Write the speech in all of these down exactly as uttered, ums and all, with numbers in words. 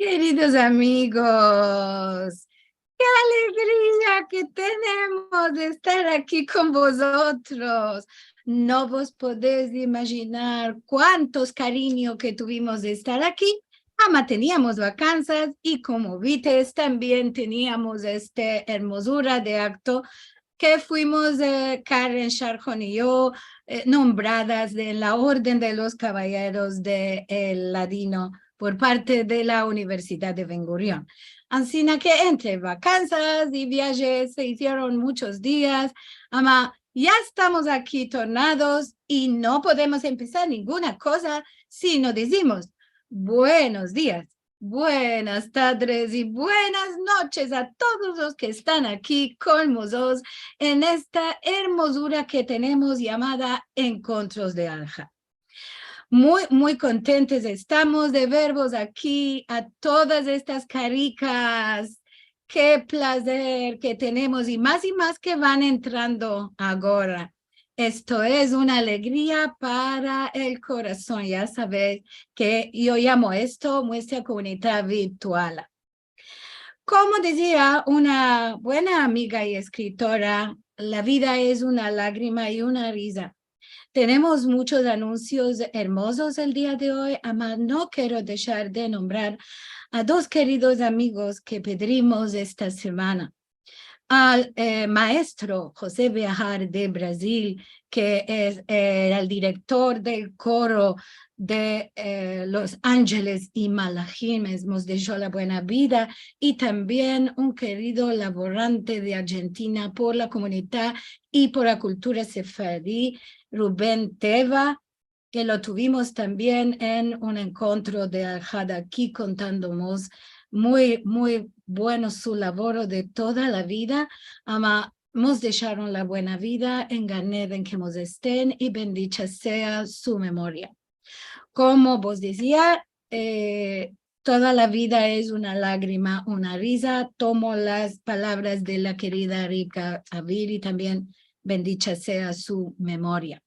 Keridos amigos, ke alegria ke tenemos de estar aki kon vozotros. No vos podesh imajinar kuantos karinyo ke tuvimos de estar aki. Ama teniamos vakansas i, komo vites, tambien teniamos este ermozura de akto ke fuimos, eh, Karen Sharhon i yo, eh, nombradas de la Orden de los Kabayeros de el Ladino por parte de la Universidad de Ben Gurion. Ansina ke entre vakansas i viajes se izieron munchos dias, ama ya estamos aki tornados i no podemos empesar ninguna koza si no dizimos buenos dias, buenas tadres i buenas noches a todos los ke estan aki kon mozotros en esta ermozura ke tenemos yamada Enkontros de Alhad. Muy, muy kontentes estamos de vervos aki, a todas estas karikas. Ke plazer ke tenemos, i mas i mas ke van entrando agora. Esto es una alegria para el korason. Ya saves ke yo yamo esto muestra komunidad virtual. Komo dizia una buena amiga i eskritora, la vida es una lagrima i una riza. Tenemos munchos anunsios ermozos el dia de oy, ama no kero deshar de nombrar a dos keridos amigos ke pedrimos esta semana. Al, eh, maestro Jose Behar de Brazil, ke es, eh, el direktor del koro de, eh, Los Angeles i Malahim, mos desho la buena vida, i tambien un kerido lavorante de Arjentina por la komunidad i por la kultura sefaradi, Rubén Teva, ke lo tuvimos tambien en un enkontro de Alhad aki kontandomos muy, muy bueno su lavoro de toda la vida, ama mos desharon la buena vida en Gan Eden ke mos esten, i bendicha sea su memoria. Komo vos dizia, eh, toda la vida es una lagrima, una riza. Tomo las palavras de la kerida Rivka Avili, tambien bendicha sea su memoria.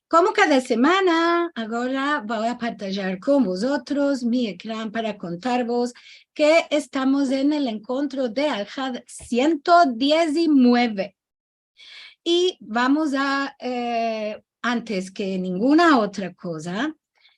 Komo kada semana, agora vo a partajar kon vozotros mi ekran para kontarvos ke estamos en el enkontro de Alhad siento diezinueve. I vamos a, eh, antes ke ninguna otra koza,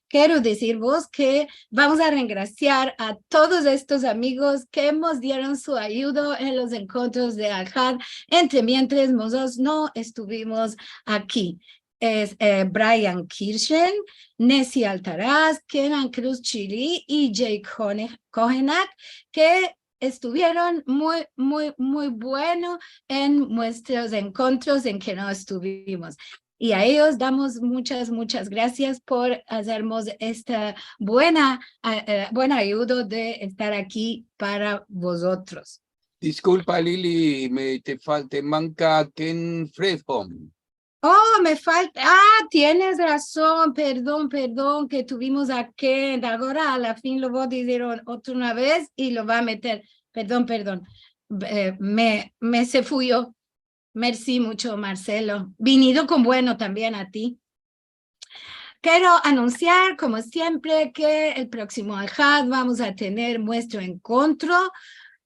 kero dizirvos ke vamos a rengrasiar a todos estos amigos ke mos dieron su ayudo en los enkontros de Alhad, entre mientres mozotros no estuvimos aki. Es, eh, Brian Kirchen, Nessie Altaraz, Kenan Cruz Chili i Jake Hone-, Kohenak, ke estuvieron muy, muy, muy bueno en muestros enkontros en ke no estuvimos. I a eyos damos munchas, munchas grasias por azermos esta buena, eh, eh, buen ayudo de estar aki para vozotros. Diskulpa, Lili, me, te falta, manka Ken Fredholm. Oh, me falta. Ah, tienes razon. Perdon, perdon, ke tuvimos a Ken. Agora a la fin lo vo a dizir o-, otra una vez i lo vo a meter. Perdon, perdon. Eh, me, me se fuyo. Mersi muncho, Marcelo. Vinido kon bueno tambien a ti. Kero anunsiar, komo siempre, ke el proksimo Alhad vamos a tener muestro enkontro.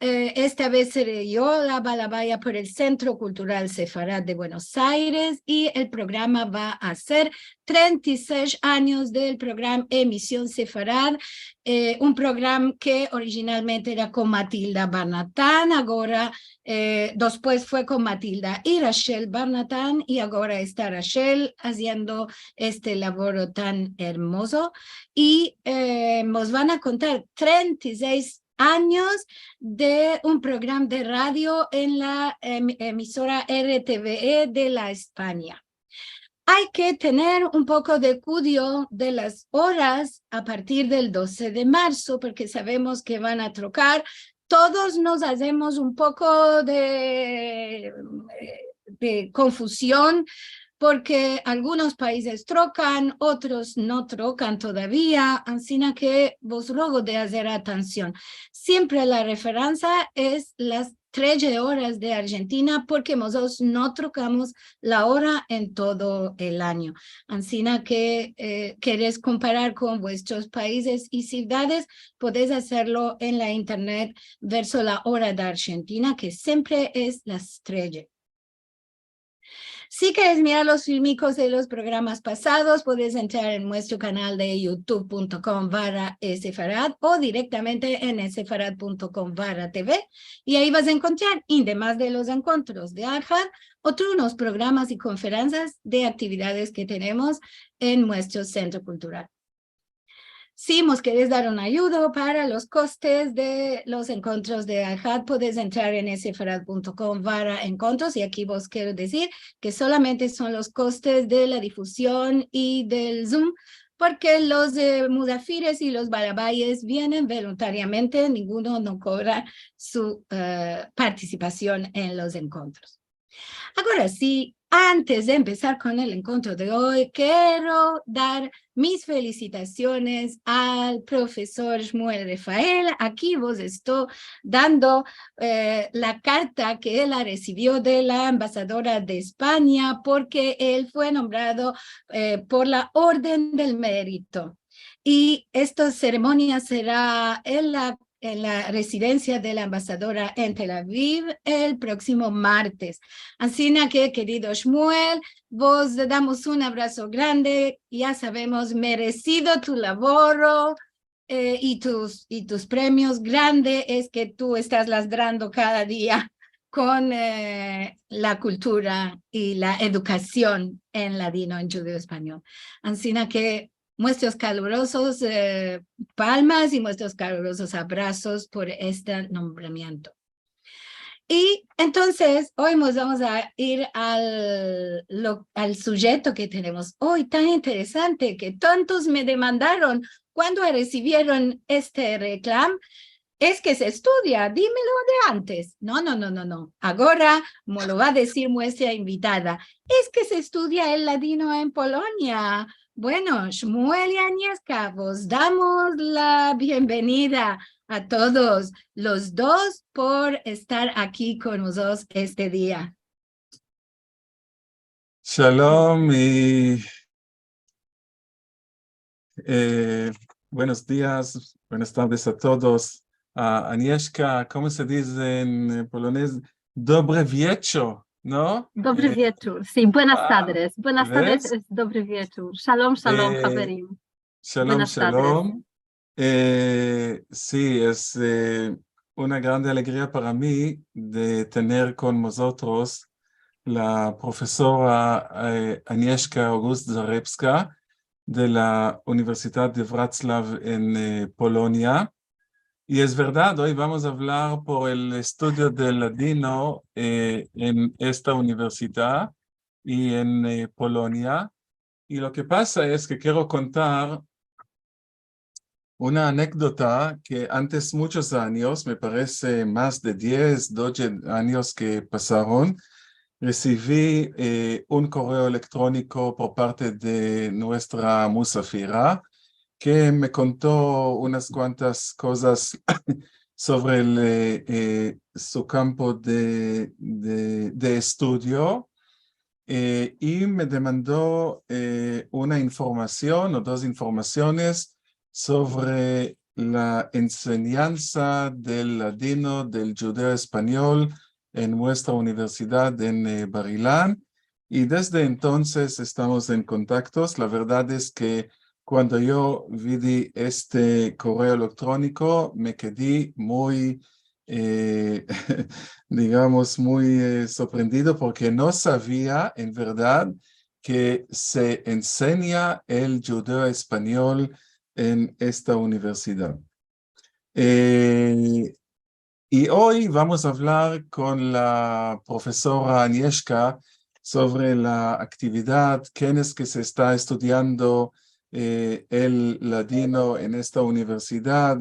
Eh, esta vez sere yo la balabaya por el Sentro Kultural Sefarad de Buenos Aires i el programa va a ser trenta i sesh anyos del programa Emision Sefarad, eh, un programa ke orijinalmente era kon Matilda Barnatán, agora, eh, despues fue kon Matilda i Rachel Barnatán, i agora esta Rachel aziendo este lavoro tan ermozo. I, eh, mos van a kontar trenta i sesh anyos de un programa de radio en la, em, emisora R T V E de la Espanya. Ay ke tener un poko de kudio de las oras a partir del dose de marso, porke savemos ke van a trokar. Todos mos azemos un poko de, de konfuzion, porke algunos paizes trokan, otros no trokan todavia, ansina ke vos rogo de azer atension. Siempre la referansa es las treze oras de Arjentina, porke mozotros no trokamos la ora en todo el anyo. Ansina ke, eh, keres komparar kon vuestros paizes i sivdades, podes azerlo en la internet, verso la ora de Arjentina, ke siempre es las treze. Si keres mirar los filmikos de los programas pasados, podes entrar en muestro kanal de youtube punto com barra sefarad o direktamente en sefarad punto com barra TV, i ayi vas a enkontrar, ademas de los enkontros de ALHAD, otros programas i konferansias de aktividades ke tenemos en muestro sentro kultural. Si mos keres dar un ayudo para los kostes de los enkontros de ALHAD, podes entrar en sefarad punto com barra enkontros, i aki vos kero dizir ke solamente son los kostes de la difuzion i del Zoom, porke los, eh, muzafires i los barabayes vienen voluntariamente, ninguno no kobra su, eh, partisipasion en los enkontros. Agora si, antes de empesar kon el enkontro de oy, kero dar mis felisitasiones al profesor Shmuel Refael. Aki vos esto dando, eh, la karta ke el resivio de la ambasadora de Espanya, porke el fue nombrado, eh, por la Orden del Merito. I esta seremonia sera en la en la rezidensia de la ambasadora en Tel Aviv el proksimo martes. Ansina ke, kerido Shmuel, vos damos un abraso grande, ya savemos, meresido tu lavoro, eh, i tus, i tus premios. Grande es ke tu estas ladrando kada dia kon, eh, la kultura i la edukasion en ladino, en djudeo-espanyol. Ansina ke, muestros kalurosos, eh, palmas i muestros kalurosos abrasos por este nombramiento. I entonses, oy mos vamos a ir al, lo, al sujeto ke tenemos oy, tan interesante, ke tantos me demandaron kuando resivieron este reklam, es ke se estudia, dimelo de antes. No, no, no, no, no. Agora mos lo va a dizir muestra invitada. Es ke se estudia el ladino en Polonia. Bueno, Shmuel i Agnieszka, vos damos la bienvenida a todos los dos por estar aki kon mozotros este dia. Shalom i, eh, buenos dias, buenas tardes a todos. A Agnieszka, komo se dize en, eh, polonez? Dobre wieczór, no? Dobre wieczór, si, buenas tardes. Buenas tardes es dobre wieczór. Shalom, shalom, haverim. Shalom, shalom. Eh, si, es, eh, una grande alegria para mi de tener kon mozotros la profesora, eh, Agnieszka August-Zarepska de la Universidad de Wroclaw en, eh, Polonia. I es verdad, oy vamos a avlar por el estudio del ladino, eh, en esta universidad i en, eh, Polonia. I lo ke pasa es ke kero kontar una anekdota ke antes muchos anyos, me parese mas de diez, dodje anyos ke pasaron, resivi, eh, un koreo elektroniko por parte de muestra musafira ke me konto unas kuantas kozas sovre el, eh, eh, su kampo de, de, de estudio, eh, i me demando, eh, una informasion o dos informasiones sovre la ensenyansa del ladino, del djudeo-espanyol en muestra universidad en, eh, Bar-Ilan. I desde entonses estamos en kontaktos. La verdad es ke kuando yo vidi este koreo elektroniko, me kedi muy, eh, digamos, muy, eh, sorprendido porke no savia, en verdad, ke se ensenya el djudeo-espanyol en esta universidad. Eh, i oy vamos a avlar kon la profesora Agnieszka sovre la aktividad, kenes ke se esta estudiando, eh, el ladino en esta universidad,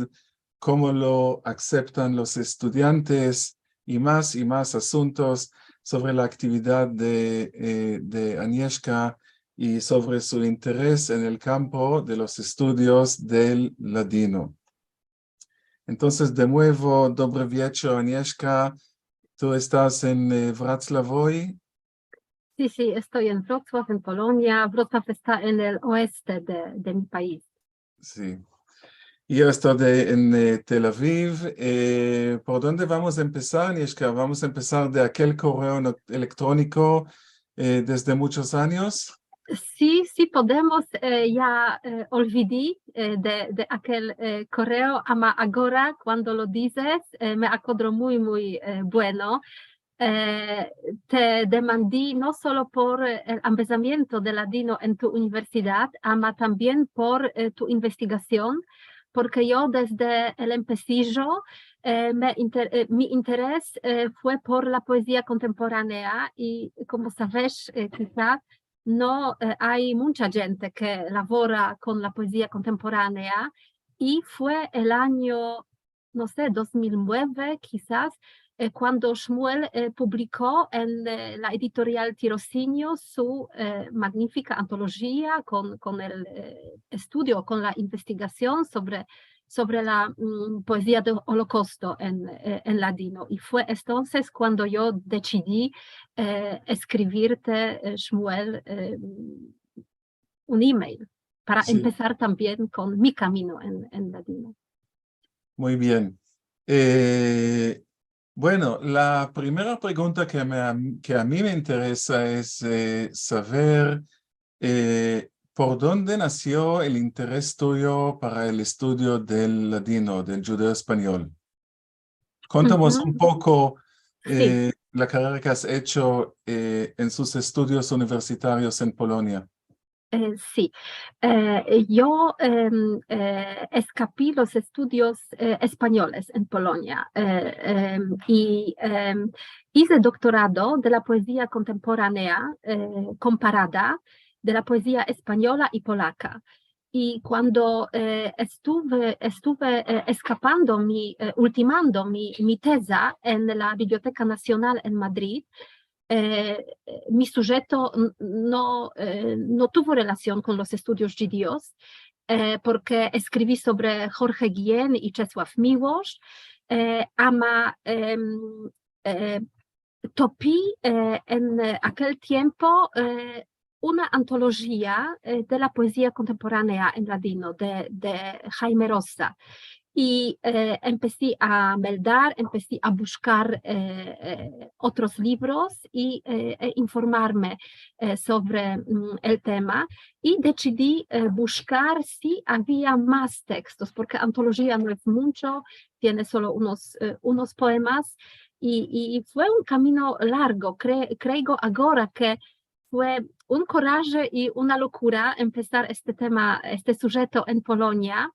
komo lo akseptan los estudiantes, i mas i mas asuntos sovre la aktividad de, eh, de Agnieszka i sovre su interes en el kampo de los estudios del ladino. Entonses, de muevo, dobre wieczór, Agnieszka. Tu estas en, e, Wrocław oy? Si, si, esto en Wrocław, en Polonia. Wrocław esta en el oeste de, de mi pais. Si. I yo esto de, en, e, Tel Aviv. E, por donde vamos a empesar, Agnieszka? Vamos a empesar de akel koreo no-, elektroniko, e, desde munchos anyos? Si, si podemos, e, ya, e, olvidi, e, de, de akel, e, koreo, ama agora, kuando lo dizes, e, me akodro muy, muy, e, bueno. E, te demandi no solo por, e, el ambezamiento de ladino en tu universidad, ama tambien por, e, tu investigasion, porke yo desde el empesijo, e, me inter-, e, mi interes, e, fue por la poezia kontemporanea i, komo saves, e, kizas no, e, ay muncha djente ke lavora kon la poezia kontemporanea i fue el anyo, no se, dos mil nueve, kizas, e, kuando Shmuel, e, publiko en, e, la editorial Tirosinio su, e, magnifika antolojia kon, kon el, e, estudio, kon la investigasion sovre, sovre la, mm, poezia de Olokausto en, e, en ladino. I fue entonses kuando yo desidi, e, eskrivirte, e, Shmuel, e, un email para empesar tambien kon mi kamino en, en ladino. Muy bien. E, bueno, la primera pregunta ke me, ke a mi me interesa es, e, saver, e, por donde nasio el interes tuyo para el estudio del ladino, del djudeo-espanyol. Kontanos un poko, e, la karera ke as echo, e, en sus estudios universitarios en Polonia. E, si. E, yo, em, e, eskapi los estudios, e, espanyoles en Polonia, e, em, i, em, ize doktorado de la poezia kontemporanea, e, komparada de la poezia espanyola i polaka. I kuando, e, estuve, estuve, e, eskapando mi, e, ultimando mi, mi teza en la Biblioteka Nasional en Madrid, e, mi sujeto n-, no, e, no tuvo relasion kon los estudios djudios, e, porke eskrivi sovre Jorge Guillén i Czesław Miłosz, e, ama, em, e, topi, e, en, e, akel tiempo, e, una antolojia, e, de la poezia kontemporanea en ladino de, de Jaime Rosa. I, e, empesi a meldar, empesi a bushkar, e, e, otros livros i, e, e informarme, e, sovre, mm, el tema. I desidi, e, bushkar si avia mas tekstos, porke antolojia no es muncho, tiene solo unos, e, unos poemas, i, i fue un kamino largo. Kre-, kreigo agora ke fue un koraje i una lokura empesar este tema, este sujeto en Polonia,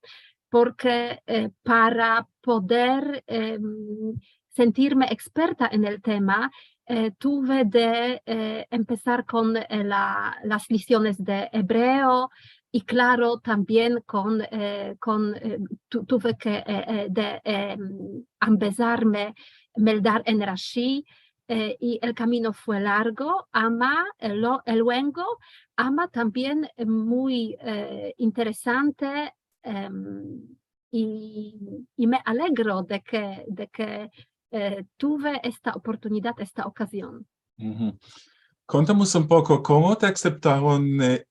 porke, e, para poder, em, sentirme eksperta en el tema, e, tuve de, e, empesar kon, e, la, las lisiones de ebreo, i klaro, tambien kon, e, kon, e, tu-, tuve ke, e, e, de, em, ambezarme, meldar en Rashi, e, i el kamino fue largo, ama, e, lo-, e luengo, ama tambien, e, muy, e, interesante, em, i, i me alegro de ke, de ke, e, tuve esta oportunidad, esta okazion. Kontanos un poko, komo te akseptaron, e,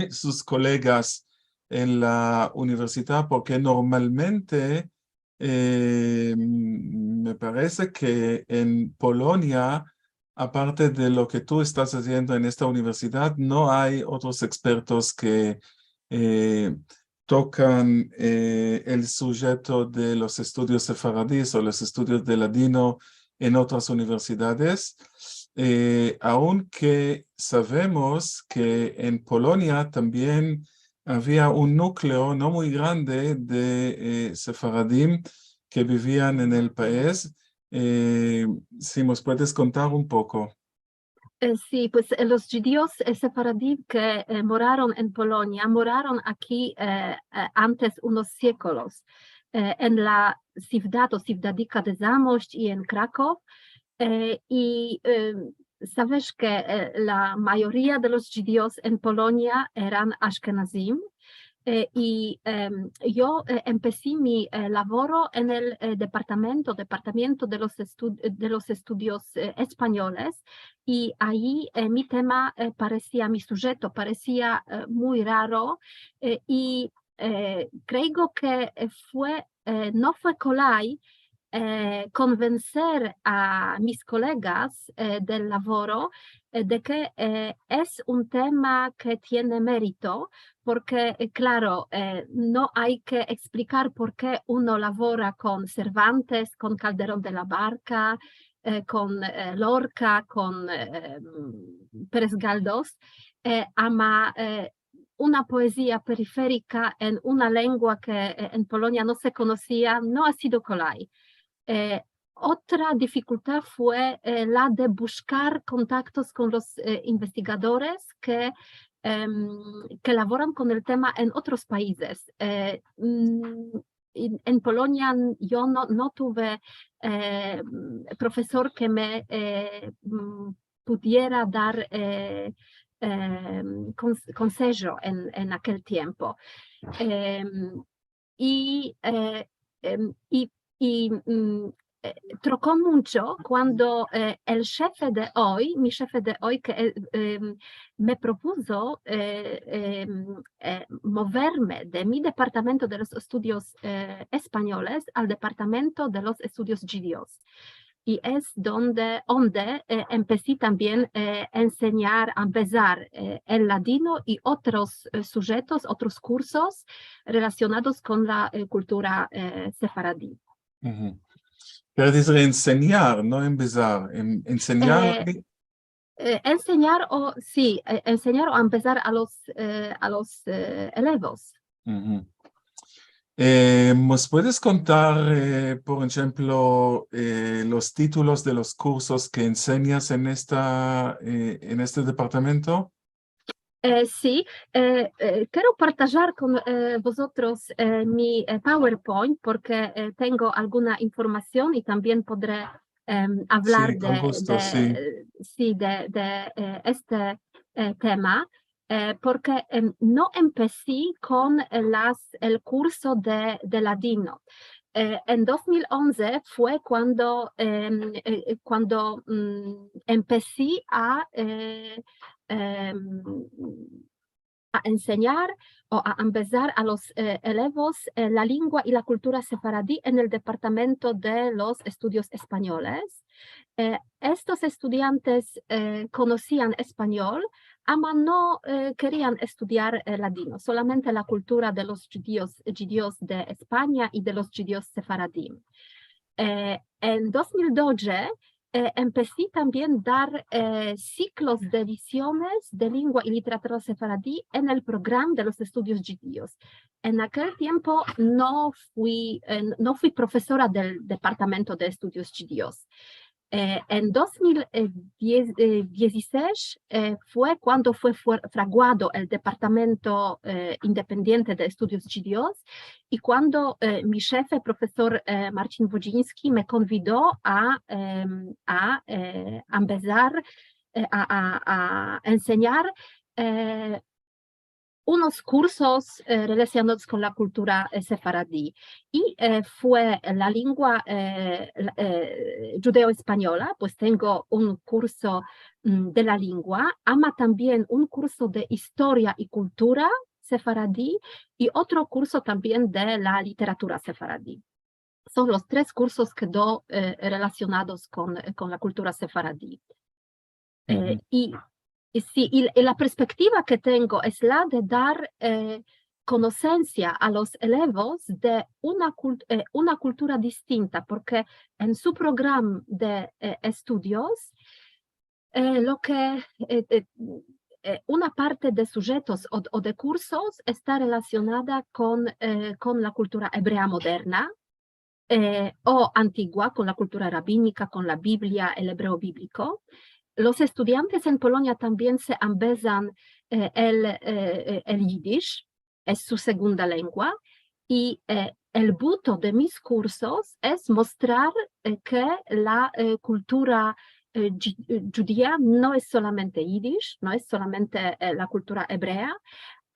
sus kolegas en la universidad? Porke normalmente, e, me parese ke en Polonia, aparte de lo ke tu estas aziendo en esta universidad, no ay otros ekspertos ke, e, tokan, e, el sujeto de los estudios sefaradis o los estudios de ladino en otras universidades, e, aunke savemos ke en Polonia tambien avia un nukleo no muy grande de, e, sefaradim ke bivian en el pais. E, si mos puedes kontar un poko. E, si, pues, e, los djudios, e, sefaradim ke, e, moraron en Polonia, moraron aki, e, e, antes unos siekolos, e, en la sivdad o sivdadika de Zamosht i en Krakow. E, i, e, saves ke, e, la mayoria de los djudios en Polonia eran ashkenazim, Eh, i, em, yo, eh, empesi mi, eh, lavoro en el, eh, departamento, departamento de los estu-, de los estudios, eh, espanyoles, i ayi, eh, mi tema, eh, paresia, mi sujeto paresia, eh, muy raro, eh, i, eh, kreigo ke, eh, fue, eh, no fue kolay, eh, konvenser a mis kolegas, eh, del lavoro, eh, de ke, eh, es un tema ke tiene merito, porke, eh, klaro, eh, no ay ke eksplikar por ke uno lavora kon Cervantes, kon Calderón de la Barca, eh, kon, eh, Lorca, kon, eh, Pérez Galdós, eh, ama, eh, una poezia periferika en una lengua ke, eh, en Polonia no se konosia, no a sido kolay. Eh, otra difikultad fue, eh, la de bushkar kontaktos kon los, eh, investigadores ke, em, ke lavoran kon el tema en otros paizes. Eh, mm, en, en Polonia yo no, no tuve, eh, profesor ke me, eh, mm, pudiera dar, eh, em, kons-, konsejo en, en akel tiempo. Em, i, eh, em, i, i, mm, eh, troko muncho kuando, eh, el shefe de oy, mi shefe de oy, ke, eh, em, me propuzo, eh, em, eh, moverme de mi departamento de los estudios, eh, espanyoles al departamento de los estudios djudios. I es donde, onde, eh, empesi tambien, eh, ensenyar, a empesar, eh, el ladino i otros, eh, sujetos, otros kursos relasionados kon la, eh, kultura, eh, sefaradi. Kere dizir ensenyar, no empesar, en-, ensenyar. Eh, eh, ensenyar o, si, eh, ensenyar o empesar a los, eh, a los, eh, elevos. Eh, mos puedes kontar, eh, por enshemplo, eh, los titulos de los kursos ke ensenyas en esta, eh, en este departamento? Eh, si, eh, eh, kero partajar kon, eh, vozotros, eh, mi, eh, PowerPoint, porke, eh, tengo alguna informasion i tambien podre, em, avlar de, si, de, si, de, de, eh, este, eh, tema, eh, porke, em, no empesi kon, eh, las, el kurso de, de ladino. Eh, en dos mil onze fue kuando, em, eh, eh, kuando, mm, empesi a, em, a ensenyar o a empesar a los, eh, elevos, eh, la lengua i la kultura sefaradi en el departamento de los estudios espanyoles. Eh, estos estudiantes, eh, konosian espanyol, ama no, eh, kerian estudiar, eh, ladino, solamente la kultura de los djudios, djudios de Espanya i de los djudios sefaradim. Eh, en dos mil dodje, eh, empesi tambien dar, eh, siklos de edisiones de lengua i literatura sefaradi en el program de los estudios djudios. En akel tiempo no fui, eh, no fui profesora del departamento de estudios djudios. Eh, en dos mil diez, eh, dizisesh, eh, fue kuando fue fuer-, fraguado el departamento, eh, independiente de estudios djudios, i kuando, eh, mi shefe, profesor, eh, Marcin Wodzinski, me konvido a, em, a, eh, a empesar, eh, a, a, a ensenyar, eh, unos kursos, eh, relasionados kon la kultura, eh, sefaradi. I, eh, fue la lengua, eh, la, eh, djudeo-espanyola, pues tengo un kurso, mm, de la lengua, ama tambien un kurso de istoria i kultura sefaradi i otro kurso tambien de la literatura sefaradi. Son los tres kursos ke do, eh, relasionados kon, eh, kon la kultura sefaradi. Eh, i, i si, i, i la perspektiva ke tengo es la de dar, eh, konosensia a los elevos de una kul-, eh, una kultura distinta, porke en su program de, eh, estudios, eh, lo ke, eh, eh, eh, una parte de sujetos o, o de kursos esta relasionada kon, eh, kon la kultura ebrea moderna, eh, o antigua, kon la kultura rabinika, kon la Biblia, el ebreo bibliko. Los estudiantes en Polonia tambien se ambezan, eh, el, eh, eh, el yidish, es su segunda lengua, i, eh, el buto de mis kursos es mostrar, eh, ke la, eh, kultura, eh, dji-, eh, djudia no es solamente yidish, no es solamente, eh, la kultura ebrea,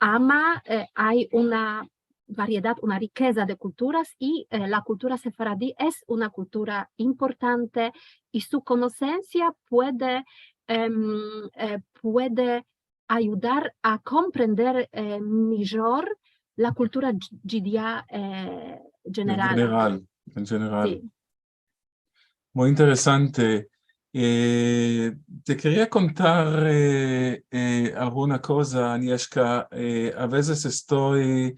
ama, eh, ay una variedad, una rikeza de kulturas i, eh, la kultura sefaradi es una kultura importante i su konosensia puede, em, eh, puede ayudar a komprender, eh, mijor la kultura dj-, djudia, eh, djeneral. En djeneral. Si. Muy interesante. Eh, te keria kontar, eh, eh, alguna koza, Anyeshka. Eh, a vezes esto, eh,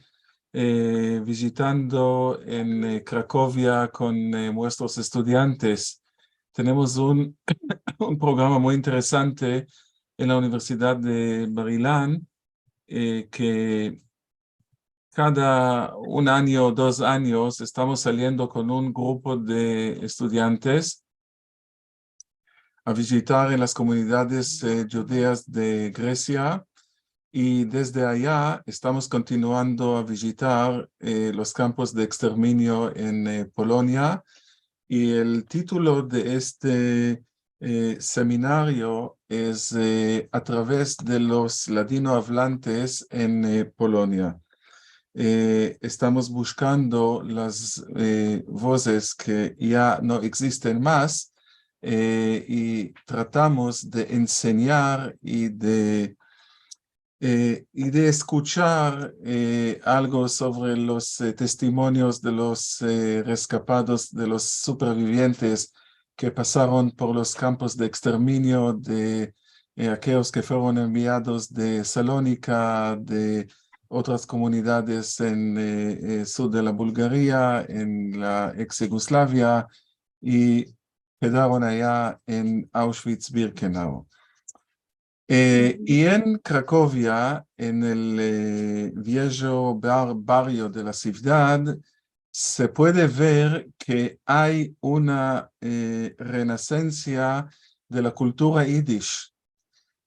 vijitando en, eh, Krakovia kon, eh, muestros estudiantes. Tenemos un, un programa muy interesante en la Universidad de Bar-Ilan, eh, ke kada un anyo o dos anyos estamos saliendo kon un grupo de estudiantes a vijitar en las komunidades, eh, djudias de Gresia, i desde aya estamos kontinuando a vijitar, eh, los kampos de eksterminio en, eh, Polonia, i el titulo de este, eh, seminario es, eh, A traves de los ladinoavlantes en, eh, Polonia. Eh, estamos bushkando las, eh, vozes ke ya no egzisten mas, eh, i tratamos de ensenyar i de eh, i de eskuchar, eh, algo sovre los, eh, testimonios de los, eh, reskapados, de los supervivientes ke pasaron por los kampos de eksterminio, de, eh, akeyos ke fueron enviados de Salonika, de otras komunidades en, eh, eh, sud de la Bulgaria, en la eks Yugoslavia, i kedaron aya en Auschwitz-Birkenau. Eh, i en Krakovia, en el, eh, viejo bar-, bario de la sivdad, se puede ver ke ay una, eh, renasensia de la kultura yidish,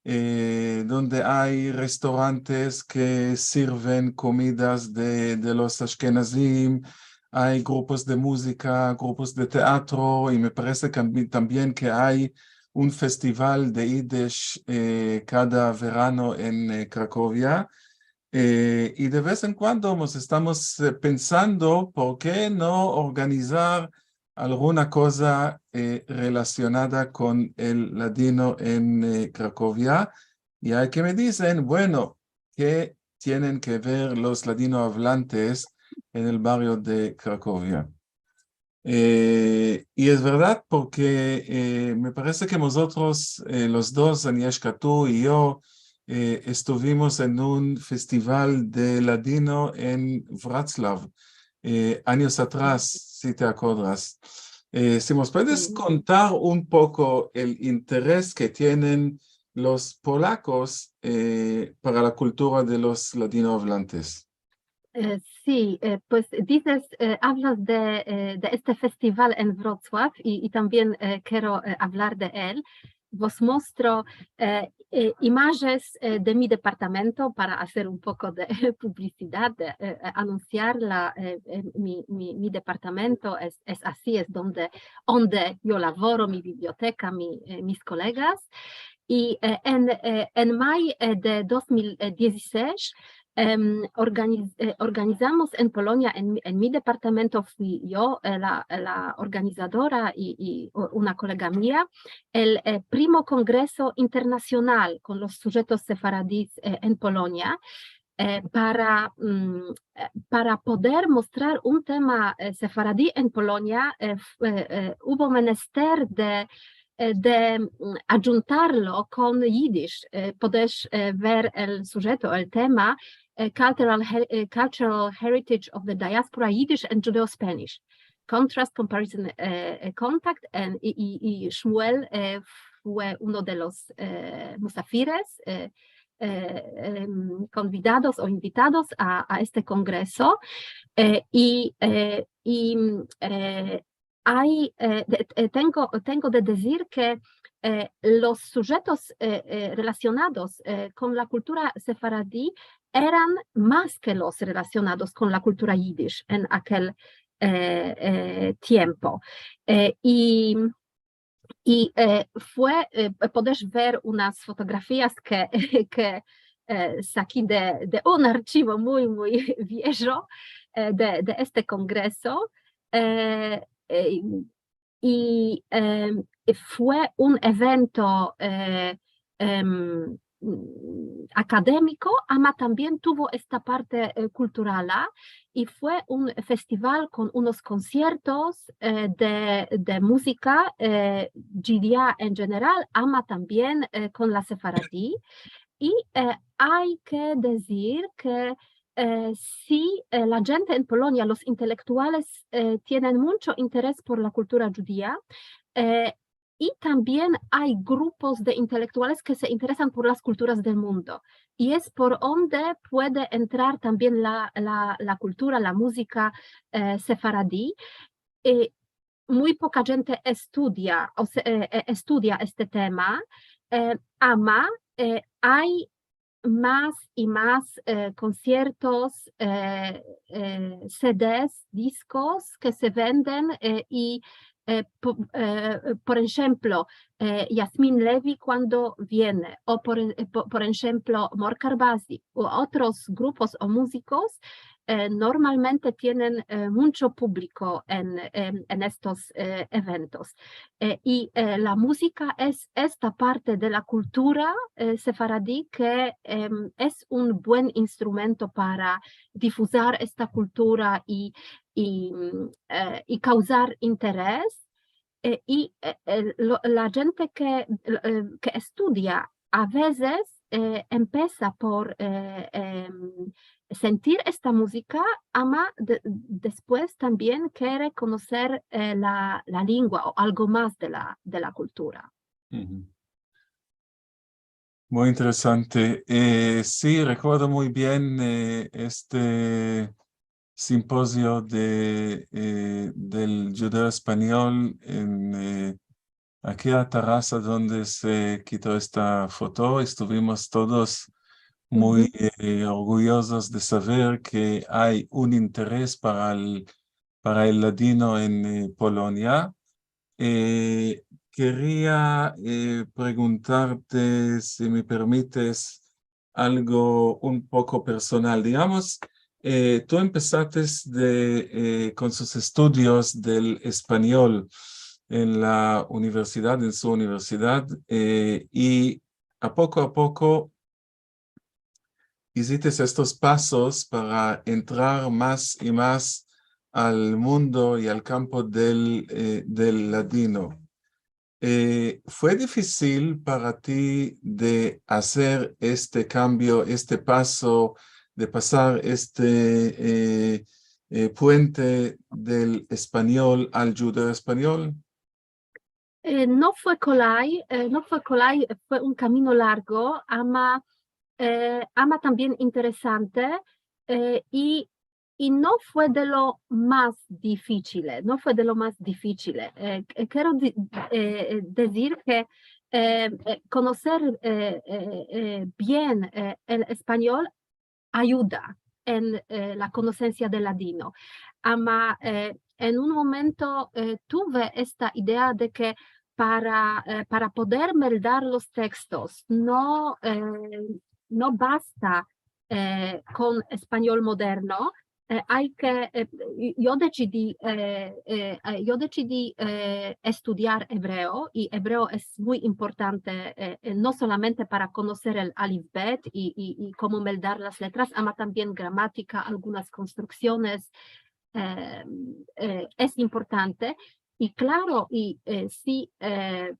eh, donde ay restorantes ke sirven komidas de, de los ashkenazim, ay grupos de muzika, grupos de teatro, i me parese tambi-, tambien ke ay un festival de yidish, eh, kada verano en, eh, Krakovia. Eh, i de vez en kuando mos estamos, eh, pensando, por ke no organizar alguna koza, eh, relasionada kon el ladino en, eh, Krakovia? I ay ke me dizen, bueno, ke tienen ke ver los ladinoavlantes en el bario de Krakovia? Eh, i es verdad porke, eh, me parese ke mozotros, eh, los dos, Anyeshka, tu i yo, eh, estuvimos en un festival de ladino en Wroclaw, eh, anyos atras, si te akodras. Eh, si mos puedes kontar un poko el interes ke tienen los polakos, eh, para la kultura de los ladinoavlantes. Eh, si, eh, pues dizes, eh, avlas de, eh, de este festival en Wrocław i, i tambien, eh, kero, eh, avlar de el. Vos mostro, eh, eh, imajes, eh, de mi departamento para azer un poko de publisidad, de, eh, eh, anunsiar la, eh, eh, mi, mi, mi departamento es, es asi, es donde, onde yo lavoro, mi biblioteka, mi, eh, mis kolegas. I, eh, en, eh, en may, eh, de dos mil dizisesh, em, organiz-, eh, organizamos en Polonia, en mi, en mi departamento fui yo, eh, la, la organizadora i, i u-, una kolega mia, el, eh, primo kongreso internasional kon los sujetos sefaradis, eh, en Polonia, eh, para, mm, eh, para poder mostrar un tema, eh, sefaradi en Polonia, eh, f-, eh, eh, uvo menester de, eh, de, mm, adjuntarlo kon yidish. Eh, podesh, eh, ver el sujeto, el tema, eh, Cultural Her-, eh, Cultural Heritage of the Diaspora, Yiddish and Judeo-Spanish, Contrast, Comparison, eh, eh, Contact, and, i, i, i Shmuel, eh, fue uno de los, eh, musafires, eh, eh, em, konvidados o invitados a, a este kongreso, eh, i, eh, i, mm, eh, ay, eh, de, eh, tengo, tengo de dizir ke, eh, los sujetos, eh, eh, relasionados, eh, kon la kultura sefaradi eran mas ke los relasionados kon la kultura yidish en akel, eh, eh, tiempo. Eh, i, i, eh, fue, eh, podesh ver unas fotografias ke, ke, eh, saki de, de un archivo muy, muy viejo, eh, de, de este kongreso. Eh, eh, i, em, fue un evento, eh, em, mm, akademiko, ama tambien tuvo esta parte, eh, kulturala, i fue un festival kon unos konsiertos, eh, de, de muzika, eh, djudia en jeneral, ama tambien, eh, kon la sefaradi. I, eh, ay ke dizir ke, eh, si, eh, la djente en Polonia, los intelektuales, eh, tienen muncho interes por la kultura djudia, eh, i tambien ay grupos de intelektuales ke se interesan por las kulturas del mundo. I es por onde puede entrar tambien la, la, la kultura, la muzika, eh, sefaradi. Eh, muy poka djente estudia, o se, eh, eh, estudia este tema, eh, ama, eh, ay mas i mas, eh, konsiertos, eh, eh, C Ds, diskos ke se venden, eh, i, eh, po-, eh, por enshemplo, eh, Yasmin Levy kuando viene, o por en-, eh, po-, por enshemplo, Mor Karbazi, u otros grupos o muzikos, eh, normalmente tienen, eh, muncho publiko en, en, en estos, eh, eventos. Eh, i, eh, la muzika es esta parte de la kultura, eh, sefaradi ke, em, es un buen instrumento para difuzar esta kultura i, i, mm, eh, i kauzar interes. Eh, i, eh, el, lo, la djente ke, eh, ke estudia a vezes, eh, empesa por, eh, em, sentir esta muzika, ama de-, despues tambien kere konoser, eh, la, la lingua o algo mas de la, de la kultura. Uhu. Muy interesante. Eh, si, rekuerdo muy bien, eh, este simpozio de, eh, del djudeo-espanyol en, eh, aki a terasa donde se kito esta foto. Estuvimos todos muy, uhu, eh, orgulyozos de saver ke ay un interes para el, para el ladino en, eh, Polonia. Eh, keria, eh, preguntarte, si me permites, algo un poko personal. Digamos, eh, tu empesates de, eh, kon sus estudios del espanyol en la universidad, en su universidad, eh, i a poko a poko izites estos pasos para entrar mas i mas al mundo i al kampo del, eh, del ladino. Eh, fue difisil para ti de azer este kambio, este paso, de pasar este, eh, eh, puente del espanyol al djudeo-espanyol? Eh, no fue kolay, eh, no fue kolay, fue un kamino largo, ama, eh, ama tambien interesante, eh, i i no fue de lo mas difisil, no fue de lo mas difisil. Eh, eh, kero di-, eh, eh, dizir ke, eh, eh, konoser, eh, eh, eh, bien, eh, el espanyol ayuda en, eh, la konosensia del ladino. Ama, eh, en un momento, eh, tuve esta idea de ke para, eh, para poder meldar los tekstos, no, eh, no basta, eh, kon espanyol moderno, eh, ay ke, eh, yo desidi, eh, eh, eh, yo desidi, eh, estudiar ebreo, i ebreo es muy importante, eh, eh, no solamente para konoser el alifbet i, i, i komo meldar las letras, ama tambien gramatika, algunas konstruksiones, eh, eh, es importante. I klaro, i, eh, si, eh,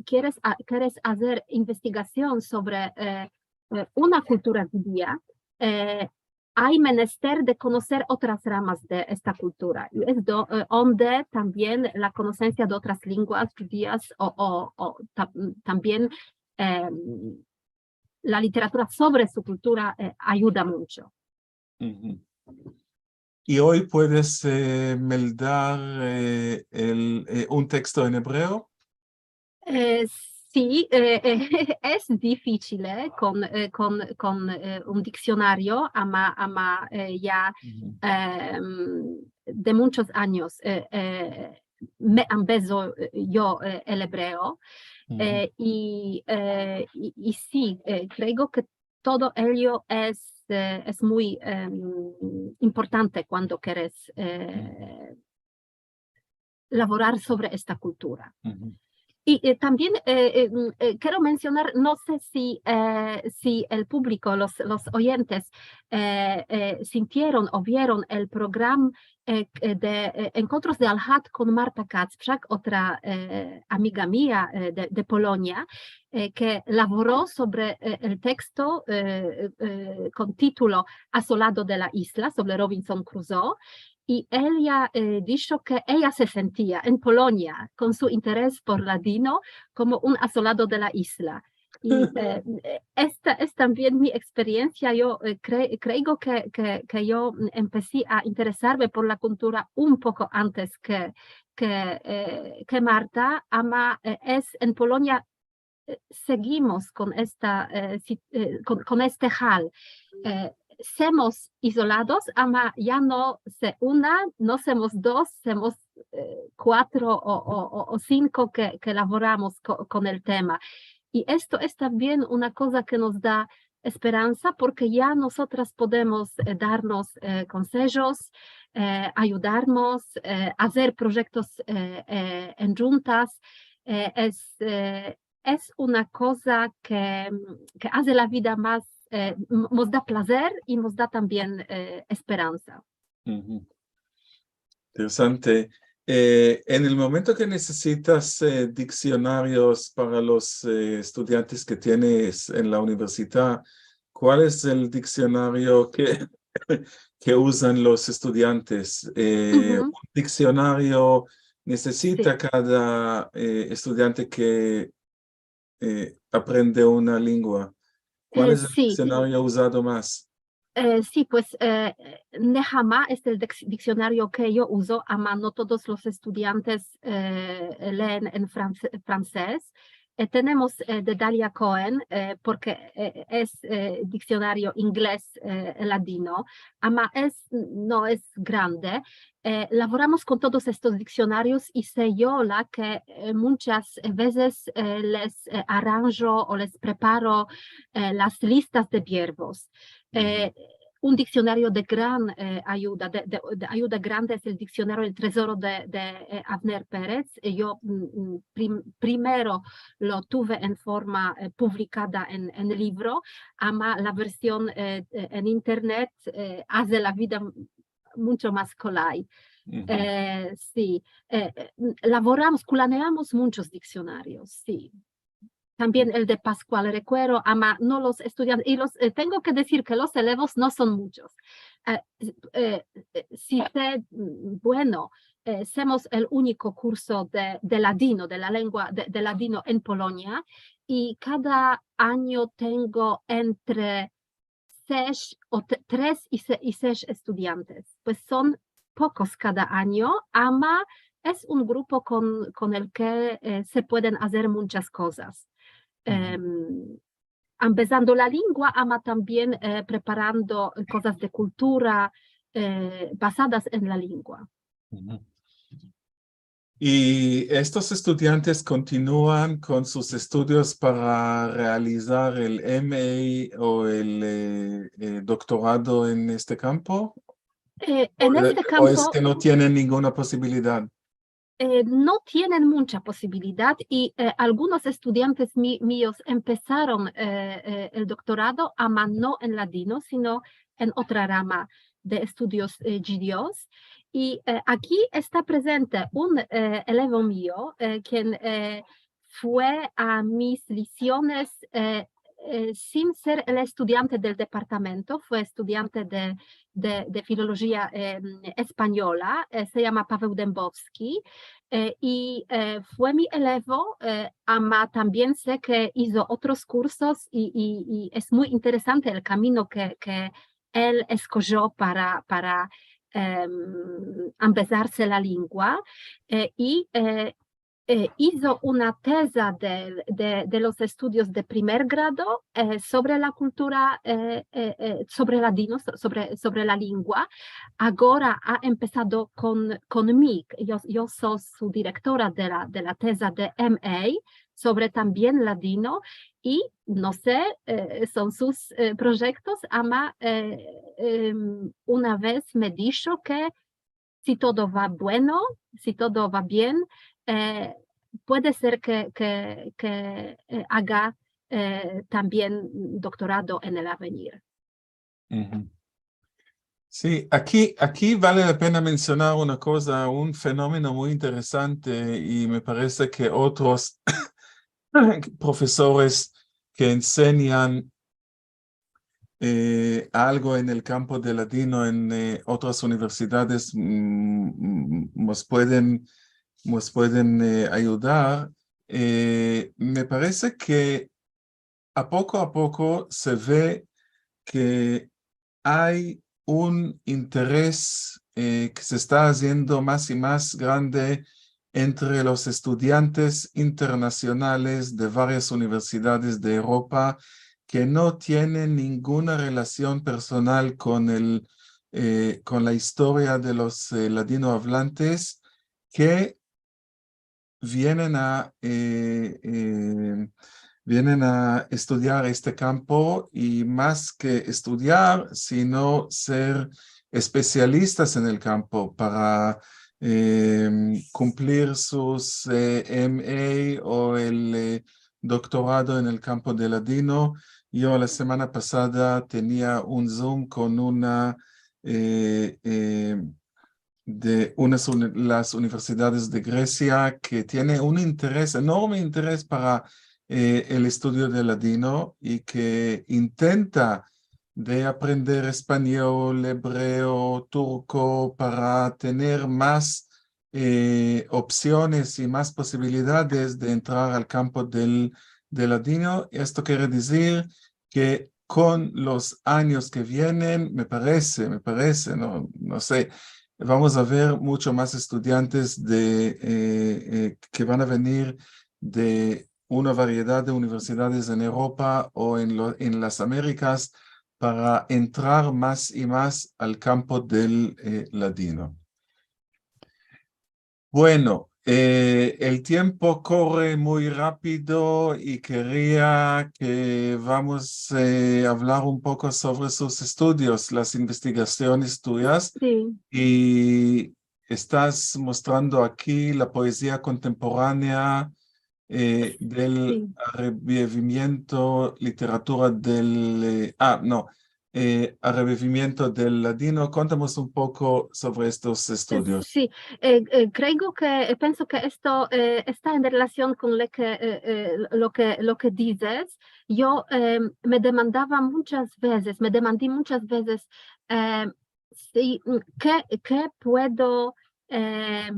keres a-, keres azer investigasion sovre, eh, eh, una kultura djudia, eh, ay menester de konoser otras ramas de esta kultura. I es do-, eh, onde tambien la konosensia de otras lenguas djudias o, o, o ta-, tambien, eh, la literatura sovre su kultura, eh, ayuda muncho. Uhu. I oy puedes, eh, meldar, eh, el, eh, un teksto en ebreo? Eh, si, eh, eh, es difisil, eh, kon, eh, kon, kon, eh, un diksionario, ama, ama, eh, ya, uhu, em, de munchos anyos, eh, eh, me ambezo, eh, yo, eh, el ebreo, uhu, eh, i, eh, i, i si, eh, kreo ke todo ello es, eh, es muy, em, importante kuando keres, eh, lavorar sovre esta kultura. I, eh, tambien, eh, eh, mm, eh, kero mensionar, no se si, eh, si el publiko, los, los oyentes, eh, eh, sintieron o vieron el programa, eh, eh, de, eh, Enkontros de Alhad kon Marta Kacprzak, otra, eh, amiga mia, eh, de, de Polonia, eh, ke lavoro sovre, eh, el teksto, eh, eh, kon titulo Asolado de la izla, sovre Robinson Crusoe, i eya, eh, disho ke eya se sentia en Polonia kon su interes por ladino komo un asolado de la izla. I, eh, esta es tambien mi eksperiensia. Yo, eh, kre-, kreigo ke, ke, ke yo, mm, empesi a interesarme por la kultura un poko antes ke, ke, eh, ke Marta, ama, eh, es en Polonia, eh, seguimos kon esta, eh, si-, eh, kon, kon este hal. Eh, semos izolados, ama ya no se una, no semos dos, semos, eh, kuatro o, o, o, o sinko ke, ke lavoramos ko-, kon el tema. I esto es tambien una koza ke mos da esperansa, porke ya mozotras podemos, eh, darmos, eh, konsejos, eh, ayudarmos, eh, azer proyektos, eh, eh, endjuntas. Eh, es, eh, es una koza ke, ke aze la vida mas, eh, m-, mos da plazer i mos da tambien, eh, esperansa. Interesante. Eh, en el momento ke nesesitas, eh, diksionarios para los, eh, estudiantes ke tienes en la universidad, kual es el diksionario ke, ke uzan los estudiantes? Eh, un diksionario nesesita kada, eh, estudiante ke, eh, aprende una lengua. Kual es el diksionario uzado mas? Eh, si, pues, eh, Nehama es el deks-, diksionario ke yo uzo, ama no todos los estudiantes, eh, leen en franse-, fransez. Eh, tenemos, eh, de Dalia Cohen, eh, porke, eh, es, eh, diksionario inglez, eh, ladino, ama es, no es grande. Eh, lavoramos kon todos estos diksionarios i se yo la ke, eh, munchas vezes, eh, les, eh, aranjo o les preparo, eh, las listas de biervos. Eh, un diksionario de gran, eh, ayuda, de, de, de ayuda grande es el diksionario El Tresoro de, de, eh, Avner Perez. Eh, yo, mm, mm, prim-, primero lo tuve en forma, eh, publikada en, en livro, ama la version, eh, eh, en internet, eh, aze la vida m-, muncho mas kolay. Eh, si, eh, eh, lavoramos, kulaneamos munchos diksionarios, si. Tambien el de Pasquale Recuero, ama no los estudiantes, i los, eh, tengo ke dizir ke los elevos no son munchos. Eh, eh, eh, si se, mm, bueno, eh, semos el uniko kurso de, de ladino, de la lengua de, de ladino en Polonia, i kada anyo tengo entre sesh o te-, tres i se-, i sesh estudiantes. Pues son pokos kada anyo, ama es un grupo kon, kon el ke, eh, se pueden azer munchas kozas. Em, ambezando la lengua, ama tambien, eh, preparando kozas de kultura, eh, bazadas en la lengua. I estos estudiantes kontinuan kon sus estudios para realizar el M A o el, eh, eh, doktorado en este kampo? Eh, en este kampo, o es ke no tienen ninguna posibilidad? Eh, no tienen muncha posibilidad i, eh, algunos estudiantes mi-, mios empesaron, eh, eh, el doktorado, ama no en ladino, sino en otra rama de estudios, eh, djudios. I, eh, aki esta prezente un, eh, elevo mio, eh, kien, eh, fue a mis lisiones, eh, eh, sin ser el estudiante del departamento, fue estudiante de, de, de filolojia, eh, espanyola, eh, se yama Paweł Dembowski, eh, i, eh, fue mi elevo, eh, ama tambien se ke izo otros kursos i, i, i es muy interesante el kamino ke, ke el eskojo para, para, em, ambezarse la lengua, eh, i, eh, eh, izo una teza del, de, de los estudios de primer grado, eh, sovre la kultura, eh, eh, eh, sovre ladino, so-, sovre, sovre la lengua. Agora a empesado kon, kon mi. Yo, yo so su direktora de la, de la teza de M A, sovre tambien ladino, i no se, e, son sus, e, proyektos, ama, e, em, una vez me disho ke si todo va bueno, si todo va bien, e, puede ser ke, ke, ke, e, aga, e, tambien doktorado en el avenir. Si, aki, aki vale la pena mensionar una koza, un fenomeno muy interesante, i me parese ke otros profesores ke ensenyan, e, algo en el kampo del ladino en, e, otras universidades, mm, mos pueden, mos pueden, e, ayudar. E, me parese ke a poko a poko se ve ke ay un interes, e, ke se esta aziendo mas i mas grande entre los estudiantes internasionales de varias universidades de Evropa ke no tienen ninguna relasion personal kon el, e, kon la istoria de los, e, ladinoavlantes, ke vienen a, e, e, vienen a estudiar este kampo i mas ke estudiar, sino ser espesialistas en el kampo para, e, kumplir sus, e, M A o el, e, doktorado en el kampo del ladino. Yo la semana pasada tenia un Zoom kon una, e, e, de unas uni-, las universidades de Gresia, ke tiene un interes, enorme interes para, e, el estudio del ladino i ke intenta de aprender espanyol, ebreo, turko, para tener mas, e, opsiones i mas posibilidades de entrar al kampo del, del ladino. Esto kere dizir ke kon los anyos ke vienen, me parese, me parese, no, no se, vamos a ver mucho mas estudiantes de, e, e, ke van a venir de una variedad de universidades en Evropa o en lo, en las Amerikas para entrar mas i mas al kampo del, e, ladino. Bueno, e, el tiempo kore muy rapido i keria ke vamos, e, avlar un poko sovre sus estudios, las investigasiones tuyas. Si. I estas mostrando aki la poezia kontemporanea, e, del, si, arrebivimiento, literatura del, e, a, no, e, arrebivimiento del ladino. Kontamos un poko sovre estos estudios. Si, e, e, kreigo ke, e, penso ke esto, e, esta en relasion kon lo ke, e, e, lo ke, lo ke dizes. Yo, e, me demandava munchas vezes, me demandi munchas vezes, e, si, mm, ke, ke puedo, e,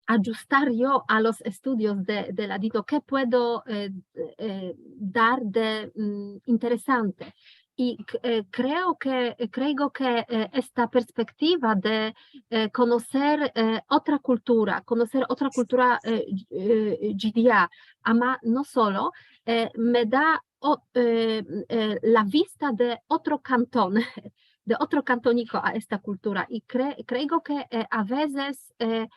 ajustar yo a los estudios de, de ladino, ke puedo, e, e, dar de, mm, interesante. I k-, e, kreo ke, e, kreigo ke, e, esta perspektiva de, e, konoser, e, otra kultura, konoser otra kultura, e, dj-, e, djudia, ama no solo, e, me da o-, e, e, la vista de otro kanton, de otro kantoniko a esta kultura. I kre-, kreigo ke, e, a vezes, e,